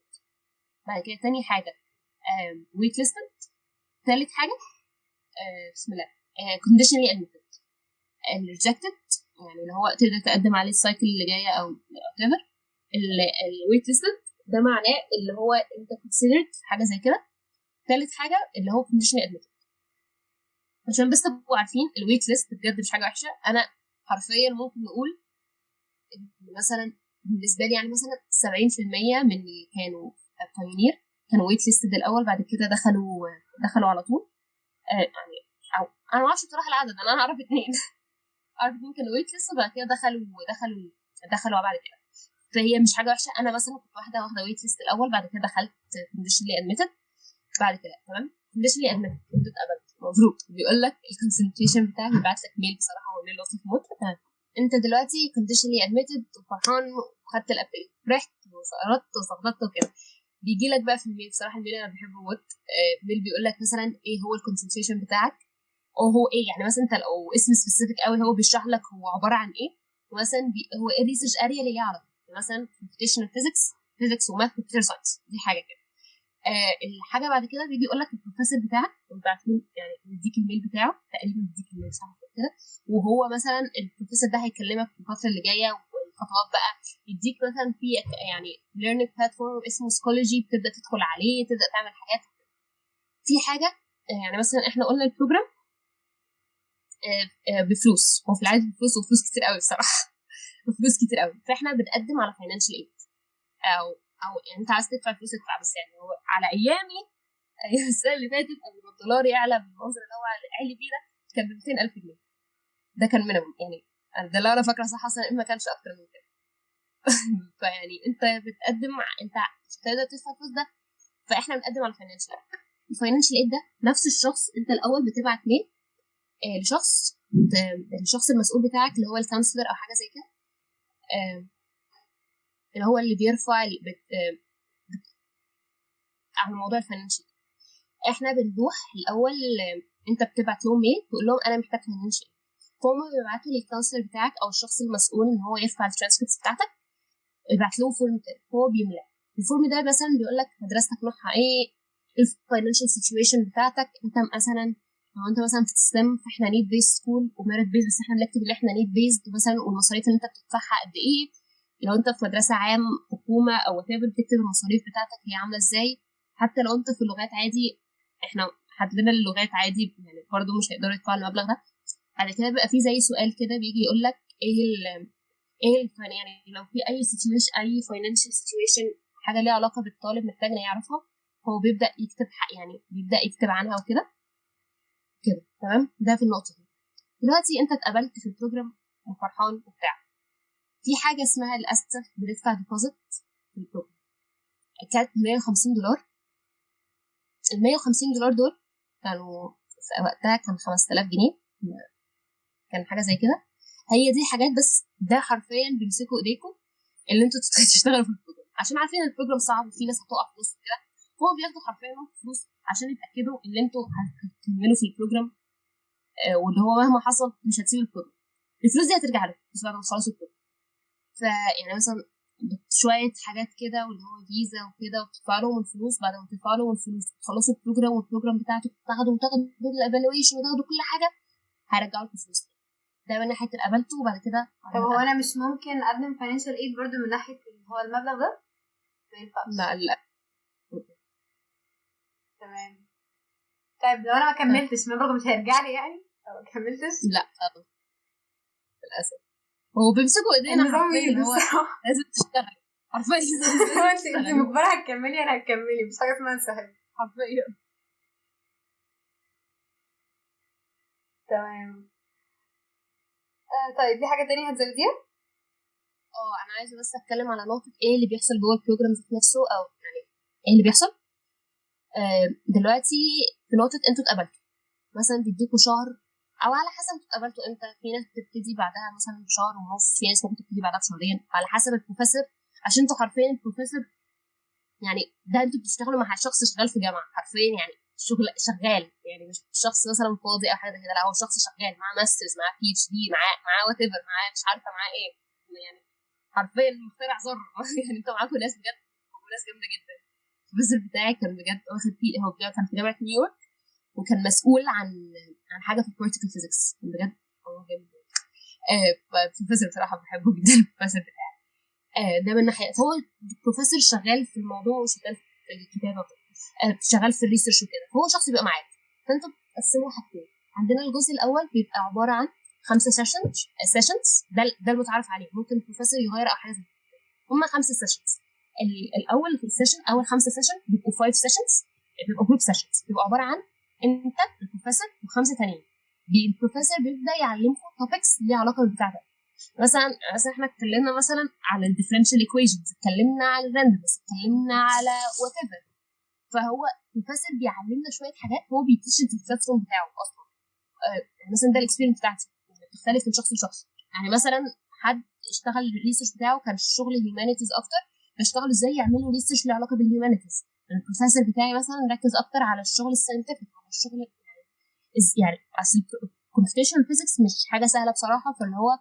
بعد كده تاني حاجة waitlisted، ثالث حاجة بسم الله conditionally admitted. ال rejected يعني اللي هو تقدر تقدم عليه ال cycle اللي جاية او whatever. ال waitlisted ده معناه اللي هو انت considered حاجة زي كده. ثالث حاجة اللي هو conditionally admitted. عشان بس تبقوا عارفين ال waitlist بجد مش حاجة وحشة. انا حرفيا ممكن نقول مثلا بالنسبة لي يعني مثلا 70% من اللي كانوا Pioneer كانوا waitlisted الاول، بعد كده دخلوا على طول. يعني او انا ما اعرفش بصراحة العدد، انا اعرف اثنين اعرف اثنين كانوا waitlist وبعد كده دخلوا بعد كده. فهي مش حاجة وحشة. انا مثلا كنت واخده waitlist الاول، بعد كده دخلت conditionally admitted بعد كده. تمام، conditionally admitted كنت اتقبلت، مبروك. بيقول لك ال concentration بتاعك، بيبعت لك mail، بصراحة هو mail لطيف موت. تمام، انت دلوقتي conditionally admitted وفرحان وخدت ال application، فرحت وسقطت وسقطت وكده. بيجي لك بقى في ال mail، بصراحة ال mail انا بحبه موت. ال mail بيقول لك مثلا ايه هو ال concentration بتاعك، او هو ايه، يعني مثلا انت لو اسم specific قوي هو بيشرح لك هو عبارة عن ايه، ومثلا هو ايه ال research area اللي ليه علاقة، مثلا computational physics، physics و math، computer science، دي حاجة كده. الحاجة بعد كده بيجي يقول لك البروفيسور بتاعك وبعت له، يعني بيديك ال mail بتاعه تقريبا، بيديك ال mail صح كده، وهو مثلا البروفيسور ده هيكلمك في الفترة اللي جاية والخطوات بقى، يديك مثلا في يعني learning platform اسمه Schoology، بتبدا تدخل عليه تبدا تعمل حاجات. في حاجة يعني مثلا احنا قلنا ال program بفلوس، هو في العادي بفلوس، وفلوس كتير قوي بصراحة بفلوس كتير قوي، فاحنا بنقدم على financial aid او يعني انت عايز تدفع فلوس ادفع، بس يعني هو على ايامي ايام السنة اللي فاتت قبل ما الدولار يعلى بالمنظر اللي هو عالي بيه ده كان ب 200,000 جنيه، ده كان minimum يعني، ده اللي انا فاكره صح اصلا ما كانش اكتر من كده. فيعني انت بتقدم، انت مش هتقدر تدفع الفلوس ده، فاحنا بنقدم على financial aid. ال financial aid ده نفس الشخص، انت الاول بتبعت mail لشخص، الشخص المسؤول بتاعك اللي هو ال counselor او حاجة زي كده، اللي هو اللي بيرفع على موضوع ال financial. احنا بنروح الاول، انت بتبعت لهم mail تقول لهم انا محتاج financial، فهم بيبعتوا لل counselor بتاعك او الشخص المسؤول ان هو يرفع الترانسكريبت بتاعتك، يبعت له form كده هو بيملاه. ال form ده مثلا بيقول لك مدرستك نوعها ايه، ال financial situation بتاعتك، انت مثلا لو انت مثلا في STEM فاحنا need based school و merit based، بس احنا بنكتب اللي احنا need based مثلا، والمصاريف اللي انت بتدفعها قد ايه. لو انت في مدرسه عام حكومة او whatever بتكتب المصاريف بتاعتك هي عامله ازاي. حتى لو انت في اللغات عادي، احنا حددنا اللغات عادي يعني برضو مش هيقدروا يدفعوا المبلغ ده. بعد كده بيبقى في زي سؤال كده بيجي يقول لك ايه ال يعني لو في اي situation، اي financial situation، حاجة ليها علاقة بالطالب محتاج يعرفها، هو بيبدا يكتب يعني بيبدا يكتب عنها وكده كده. تمام، ده في النقطة دي. دلوقتي انت اتقبلت في ال program وفرحان وبتاع، في حاجة اسمها للاسف بندفع deposit في ال program، كانت $150. ال $150 دول كانوا في وقتها كان 5000 جنيه، كان حاجة زي كده. هي دي حاجات بس ده حرفيا بيمسكوا ايديكم اللي انتوا تشتغلوا في ال program، عشان عارفين ان ال program صعب وفي ناس هتقع في نص كده، فهو بياخدوا حرفيا فلوس عشان يتاكدوا ان انتوا هتكملوا في ال program، واللي هو مهما حصل مش هتسيبوا ال program. الفلوس دي هترجع لكم بس بعد ما تخلصوا ال program. فيعني مثلا شوية حاجات كده واللي هو فيزا وكده، وبتدفع لهم الفلوس. بعد ما تدفع لهم الفلوس تخلصوا ال program، وال program بتاعته تاخدوا ال evaluation وتاخدوا كل حاجة، هيرجعوا لكم الفلوس. ده من ناحية قبلته. وبعد كده طب هو انا مش ممكن اقدم financial aid برضو من ناحية هو المبلغ ده؟ ما ينفعش. لا لا. تمام. طيب لو انا ما كملتش المبلغ مش هيرجع لي يعني؟ لو ما كملتش؟ لا للاسف هو بيمسكوا ايدينا حرفيا، هو لازم تشتغل حرفيا. انت مجبرة هتكملي، انا هتكملي، مش حاجة اسمها انسحب حرفيا. تمام. طيب في حاجة تانية هتزوديها؟ انا عايزه بس اتكلم على نقطة ايه اللي بيحصل جوه ال program ذات نفسه، او يعني ايه اللي بيحصل دلوقتي في نقطة انتوا اتقبلتوا مثلا، بيديكوا شهر او على حسب انتوا اتقبلتوا امتى. في ناس بتبتدي بعدها مثلا بشهر ونص، في ناس ممكن تبتدي بعدها بشهرين، على حسب البروفيسور، عشان انتوا حرفيا البروفيسور يعني ده انتوا بتشتغلوا مع شخص شغال في جامعه حرفيا، يعني شغل شغال، يعني مش شخص مثلا فاضي او حاجة كده، لا هو شخص شغال معاه masters، معاه PhD، معاه whatever، معاه مش عارفه معاه ايه، يعني حرفيا مخترع ذره. يعني انتوا معاكم ناس بجد، وناس جامدة جدا. البروفيسور بتاعي كان بجد واخد فيه، هو كان في جامعه نيويورك وكان مسؤول عن حاجة في ال particle physics، بجد هو جامد. البروفيسور بصراحة بحبه جدا البروفيسور بتاعي. ده من ناحية، فهو البروفيسور شغال في الموضوع وشغال في الكتابة، شغال في ال research وكده، هو شخص بيبقى معاك. فانتوا بتقسموا حاجتين، عندنا الجزء الاول بيبقى عبارة عن 5 sessions، ده المتعارف عليه، ممكن البروفيسور يغير او حاجة زي كده. هم 5 sessions. الاول في ال session، اول 5 session بيبقوا 5 sessions، بيبقوا group sessions، بيبقوا عبارة عن انت البروفيسور و5 تانيين. البروفيسور بيبدا يعلمكم topics ليها علاقة بالبتاع ده. مثلا احنا اتكلمنا مثلا على ال differential equations، اتكلمنا على ال randomness، اتكلمنا على whatever. فهو البروفيسور بيعلمنا شوية حاجات، هو بي teach في ال classroom بتاعه اصلا. مثلا ده ال experience بتاعتي بتختلف من شخص لشخص. يعني مثلا حد اشتغل ال research بتاعه كان شغل humanities اكتر، فاشتغلوا ازاي يعملوا research له علاقة بال humanities. البروفيسور بتاعي مثلا ركز اكتر على الشغل ال scientific، على الشغل يعني اصل computational physics مش حاجة سهلة بصراحه، فاللي هو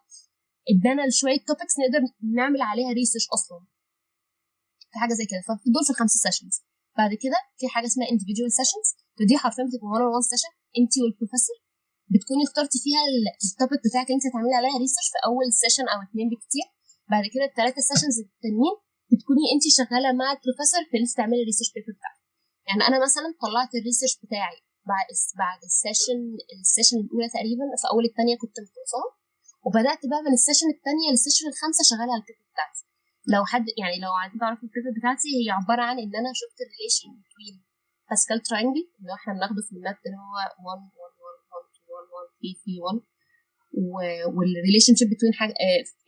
ادانا شوية topics نقدر نعمل عليها research اصلا في حاجة زي كده. فدول في الخمسة sessions. بعد كده في حاجة اسمها individual sessions، فدي حرفيا بتبقى 1 on 1 session انت والبروفيسور، بتكوني اخترتي فيها ال topic بتاعك اللي انت هتعملي عليها research في اول session او اتنين بكتير. بعد كده الثلاثة sessions التانيين بتكوني انت شغالة مع البروفيسور في انت تعملي ال research paper بتاعك. يعني انا مثلا طلعت ال research بتاعي بعد ال session الاولى تقريبا، في اول الثانية كنت مخلصاها، وبدات بقى من ال session الثانية لل session الخامسة شغالة على ال paper بتاعتي. لو حد يعني لو عايزين تعرفوا ال paper بتاعتي، هي عبارة عن ان انا شفت ال relation بين Pascal triangle اللي احنا بناخده في ال math اللي هو 1 1 1 1 1 1 3 3 1، وال relationship between حاجة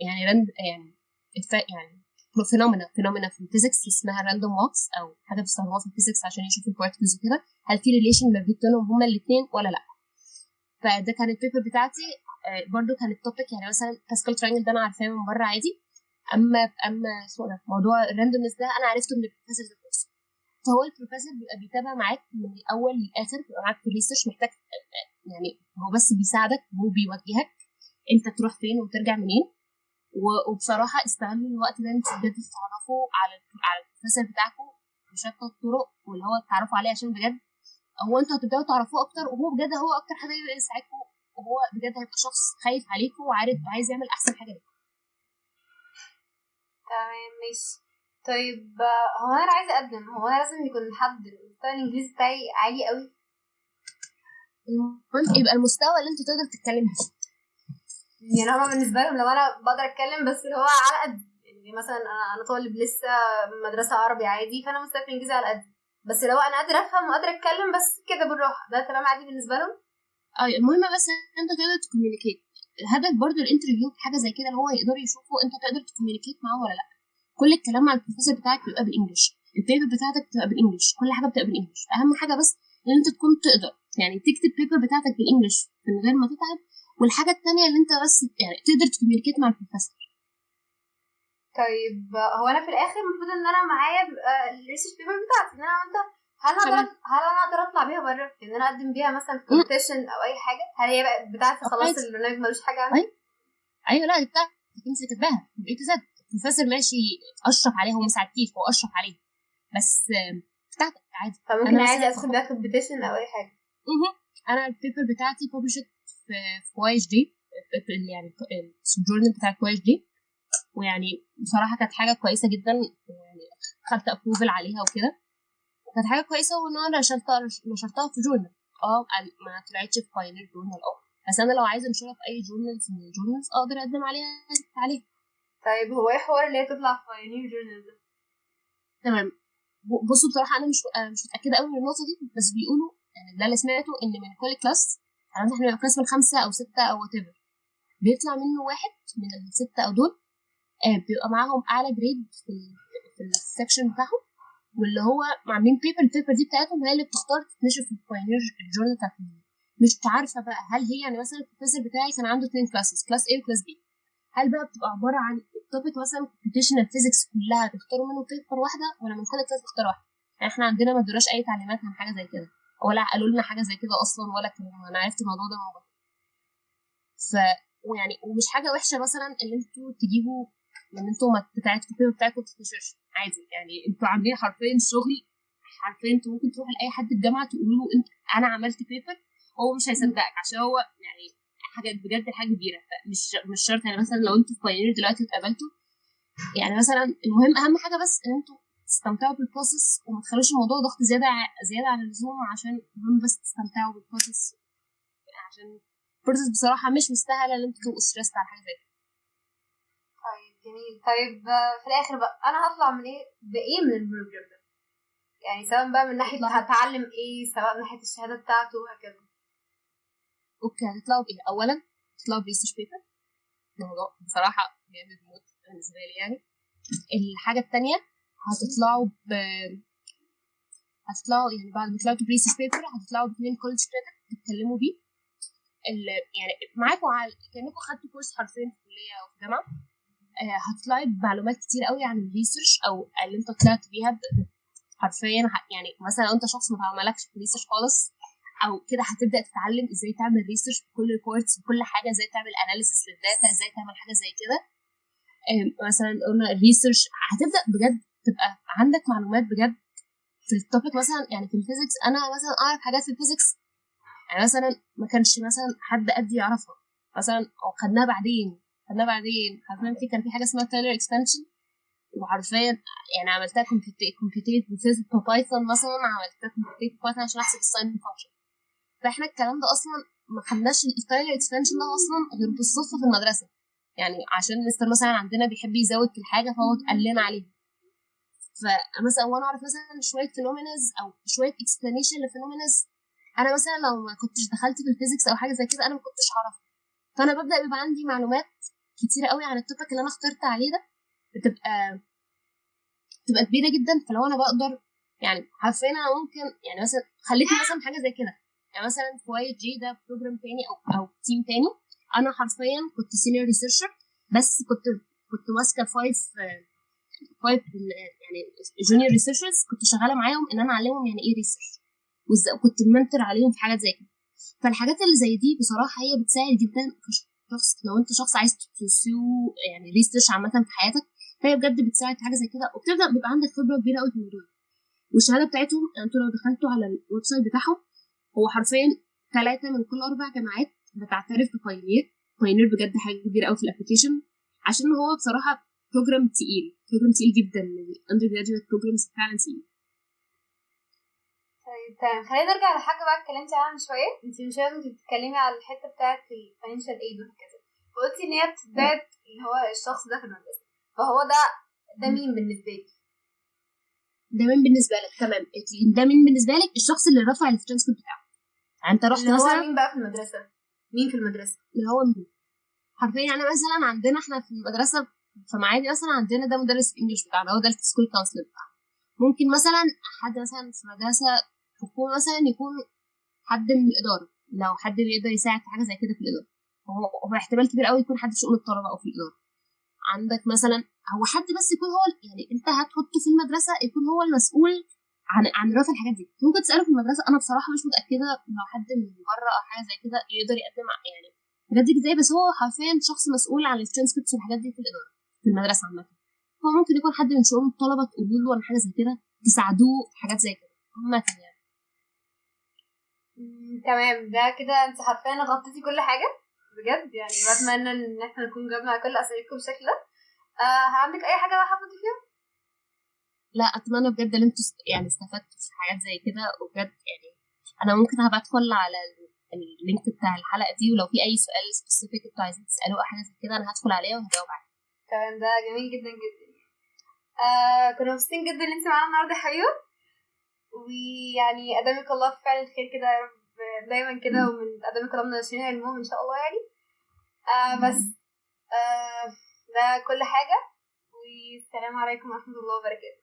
يعني rand يعني يعني phenomena في ال physics اسمها random walks، او حاجة بيستخدموها في ال physics عشان يشوفوا ال particles وكده، هل في relation ما بينهم هما الاثنين ولا لا. فده كان ال paper بتاعتي. برضو كان ال topic يعني مثلا Pascal triangle ده انا عارفاه من بره عادي، اما اسمه ده موضوع ال randomness ده انا عرفته من البروفيسور ذات نفسه. فهو البروفيسور بيبقى بيتابع معاك من الاول للاخر، بيبقى معاك في ال research، محتاج يعني هو بس بيساعدك وبيوجهك انت تروح فين وترجع منين. وبصراحة استغلوا الوقت ده انتوا بجد تتعرفوا على البروفيسور بتاعكم بشتى الطرق، واللي هو تتعرفوا عليه، عشان بجد هو انتوا هتبداوا تعرفوه اكتر، وهو بجد هو اكتر حد يقدر يساعدكم، وهو بجد هيبقى شخص خايف عليكم وعارف عايز يعمل احسن حاجة لكم. تمام ماشي. طيب هو انا عايزه اقدم، هو انا لازم يكون حد المستوى الانجليزي بتاعي عالي قوي؟ المهم يبقى المستوى اللي انت تقدر تتكلم فيه. يعني هما بالنسبة لهم لو انا بقدر اتكلم بس اللي هو على قد، يعني مثلا انا طالب لسه مدرسه عربي عادي، فانا مستوى في الانجليزي على قد، بس لو انا قادرة افهم وقادرة اتكلم بس كده بالراحة، ده تمام عادي بالنسبة لهم. ايوه المهم بس انت تقدر ت communicate. الهدف برضو ال interview في حاجة زي كده اللي هو يقدروا يشوفوا انت تقدر ت communicate معاه ولا لا. كل الكلام مع البروفيسور بتاعك بيبقى بال English، ال paper بتاعتك بتبقى بال English، كل حاجة بتبقى بال English. اهم حاجة بس ان انت تكون تقدر يعني تكتب paper بتاعتك بال English من غير ما تتعب، والحاجة الثانية اللي انت بس يعني تقدر ت communicate مع البروفيسور. طيب هو انا في الاخر المفروض ان انا معايا ال research paper بتاعتي ان انا عملتها، هل انا اقدر اطلع بيها بره، ان انا اقدم بيها مثلا في competition او اي حاجة؟ هل هي بقى بتاعتي خلاص البرنامج ملوش حاجة عنها؟ ايوه لا دي بتاعتك انت اللي كاتباها من A to Z. البروفيسور ماشي اشرف عليها، هو ما ساعدكيش، هو اشرف عليها بس بتاعتك عادي. فممكن عايزه ادخل بيها competition او اي حاجة. انا ال paper بتاعتي published في YHD، يعني ال journal بتاع YHD، ويعني بصراحة كانت حاجة كويسة جدا، يعني خدت approval عليها وكده، وكانت حاجة كويسة، وان انا نشرتها في journal. ما طلعتش في Pioneer journal، بس انا لو عايزه انشرها في اي journals من ال journals اقدر اقدم عليها. طيب هو ايه حوار اللي هي تطلع في Pioneer journal ده؟ تمام. بصوا بصراحة انا مش متاكدة قوي من النقطة دي، بس بيقولوا يعني ده اللي سمعته ان من كل class، يعني احنا بنبقى class من 5 أو 6 او whatever، بيطلع منه واحد من الستة او دول بيبقى معاهم اعلى grade في ال section بتاعهم، واللي هو عاملين paper، ال paper دي بتاعتهم هي اللي بتختار تتنشر في ال Pioneer ال journal بتاعت. مش عارفه بقى هل هي يعني مثلا البروفيسور بتاعي كان عنده 2 classes، class A و class B، هل بقى بتبقى عبارة عن ال topic مثلا computational physics كلها بيختاروا منه paper واحدة، ولا من كل class بيختاروا واحدة؟ يعني احنا عندنا ما ادوناش اي تعليمات عن حاجة زي كده، ولا قالوا لنا حاجة زي كده اصلا، ولا كلام. انا عرفت الموضوع ده من بره. ف ويعني ومش حاجة وحشة مثلا ان انتوا تجيبوا ان انتوا ما بتاعتكم ال paper بتاعتكم تتنشرش عادي، يعني انتوا عاملين حرفيا شغل، حرفيا انتوا ممكن تروحوا لاي حد في الجامعة تقولوا له انت انا عملت paper، هو مش هيصدقك عشان هو يعني حاجة بجد حاجة كبيرة. فمش مش شرط يعني مثلا لو انتوا في Pioneer دلوقتي اتقابلتوا، يعني مثلا المهم اهم حاجة بس ان انتوا تستمتعوا بال process وما تخلوش الموضوع ضغط زيادة عن اللزوم، عشان المهم بس تستمتعوا بال process، عشان ال process بصراحة مش مستاهلة ان انتوا تبقوا stressed على حاجة زي كده. طيب جميل. طيب في الاخر بقى انا هطلع من ايه بايه من ال program ده؟ يعني سواء بقى من ناحية هتعلم ايه، سواء من ناحية الشهادة بتاعته وهكذا. okay هتطلعوا بايه؟ اولا هتطلعوا ب research paper، الموضوع بصراحة جامد موت بالنسبة لي يعني. الحاجة الثانية هتطلعوا يعني بعد ما طلعتوا ب research paper هتطلعوا ب2 college credit تتكلموا بيه، يعني معاكم على كانكم خدتوا كورس حرفيا في كليه او في جامعه. هتطلعي بمعلومات كتير قوي عن ال research او اللي انت طلعت بيها حرفيا. يعني مثلا لو انت شخص ما مالكش في ال research خالص، او كده هتبدا تتعلم ازاي تعمل research بكل reports، بكل حاجة، ازاي تعمل analysis لل data، ازاي تعمل حاجة زي كده. مثلا قلنا ال research هتبدا بجد تبقى عندك معلومات بجد في ال topic. مثلا يعني في ال physics انا مثلا اعرف حاجات في ال physics يعني مثلا ما كانش مثلا حد قد يعرفها مثلا، او خدناها بعدين، حرفيا في كان في حاجة اسمها Taylor expansion، وحرفيا يعني عملتها computate ب Python مثلا، عملتها computate Python عشان احسب ال sine function. فاحنا الكلام ده اصلا ما خدناش ال Taylor expansion ده اصلا غير بالصدفة في المدرسة، يعني عشان مستر مثلا عندنا بيحب يزود في الحاجة فهو قال لنا عليها. فمثلا وانا اعرف مثلا شوية phenomenas او شوية explanation ل phenomenas، انا مثلا لو ما كنتش دخلت في ال physics او حاجة زي كده انا ما كنتش هعرفها. فانا ببدا بيبقى عندي معلومات كتيرة قوي عن ال topic اللي انا اخترت عليه ده، بتبقى كبيرة جدا. فلو انا بقدر يعني حرفيا انا ممكن يعني مثلا خليتني مثلا حاجة زي كده، يعني مثلا في YG ده program تاني او team تاني، انا حرفيا كنت senior researcher، بس كنت ماسكه 5 يعني junior researchers، كنت شغالة معاهم ان انا اعلمهم يعني ايه research، وكنت mentor عليهم في حاجات زي كده. فالحاجات اللي زي دي بصراحة هي بتساعد جدا في شخص، لو انت شخص عايز ت pursue يعني research عامة في حياتك، فهي بجد بتساعد في حاجة زي كده، وبتبدا بيبقى عندك خبره كبيرة قوي في الموضوع. والشهادة بتاعتهم انتوا لو دخلتوا على ال website بتاعهم، هو حرفيا 3 من كل 4 جامعات بتعترف ب Pioneer. Pioneer بجد حاجة كبيرة قوي في ال application، عشان هو بصراحة program تقيل، program تقيل جدا، ال undergraduate programs فعلا تقيل. طيب تمام، خلينا نرجع لحاجة بقى اتكلمتي عنها من شوية. انت من شوية كنت بتتكلمي على الحتة بتاعه ال financial aid وهكذا، فقلتي ان هي بتتبعت اللي هو الشخص ده في المدرسة، فهو ده مين بالنسبة لك؟ ده مين بالنسبة لك؟ تمام، ده مين بالنسبة لك؟ الشخص اللي رفع الترانسكريبت بتاعه. يعني انت رحت مثلا هو مين بقى في المدرسة؟ مين في المدرسة اللي هو مين حرفيا؟ انا مثلا عندنا احنا في المدرسة في معادي مثلا عندنا ده مدرس English بتاعنا، هو ده ال school counselor بتاعنا. ممكن مثلا حد مثلا في مدرسه حكومة مثلا يكون حد من الادارة، لو حد بيقدر يساعد في حاجة زي كده في الادارة، هو احتمال كبير قوي يكون حد في شؤون الطلبة او في الادارة. عندك مثلا هو حد بس يكون هو يعني انت هتحطه في المدرسة يكون هو المسؤول عن رفع الحاجات دي. ممكن تساله في المدرسة، انا بصراحة مش متاكدة لو حد من بره او حاجة زي كده يقدر يقدم يعني الحاجات دي ازاي، بس هو حرفيا شخص مسؤول عن الترانسكريبتس والحاجات دي في الادارة في المدرسة عامة. فممكن يكون حد من شؤون الطلبة تقولوا له ولا حاجة زي كده، تساعدوه في حاجات زي كده عامة يعني. تمام، ده كده انت حرفيا غطيتي كل حاجة بجد، يعني بتمنى ان احنا نكون جاوبنا على كل اسئلتكم بالشكل ده. عندك اي حاجة بقى حابة تضيفيها؟ لا، اتمنى بجد ان انتوا يعني استفدتوا في حاجات زي كده، وبجد يعني انا ممكن هبقى ادخل على ال link بتاع الحلقة دي، ولو في اي سؤال specific انتوا عايزين تسالوه او حاجة زي كده انا هدخل عليها وهجاوب عليه. تمام، ده جميل جدا جدا. كنا مبسوطين جدا ان انت معانا النهارده يا حبيبه، ويعني ادامك الله في فعل الخير كده يا رب دايما كده، ومن ادامك الله من ناشرين علمهم ان شاء الله يعني. بس ده كل حاجة، والسلام عليكم ورحمة الله وبركاته.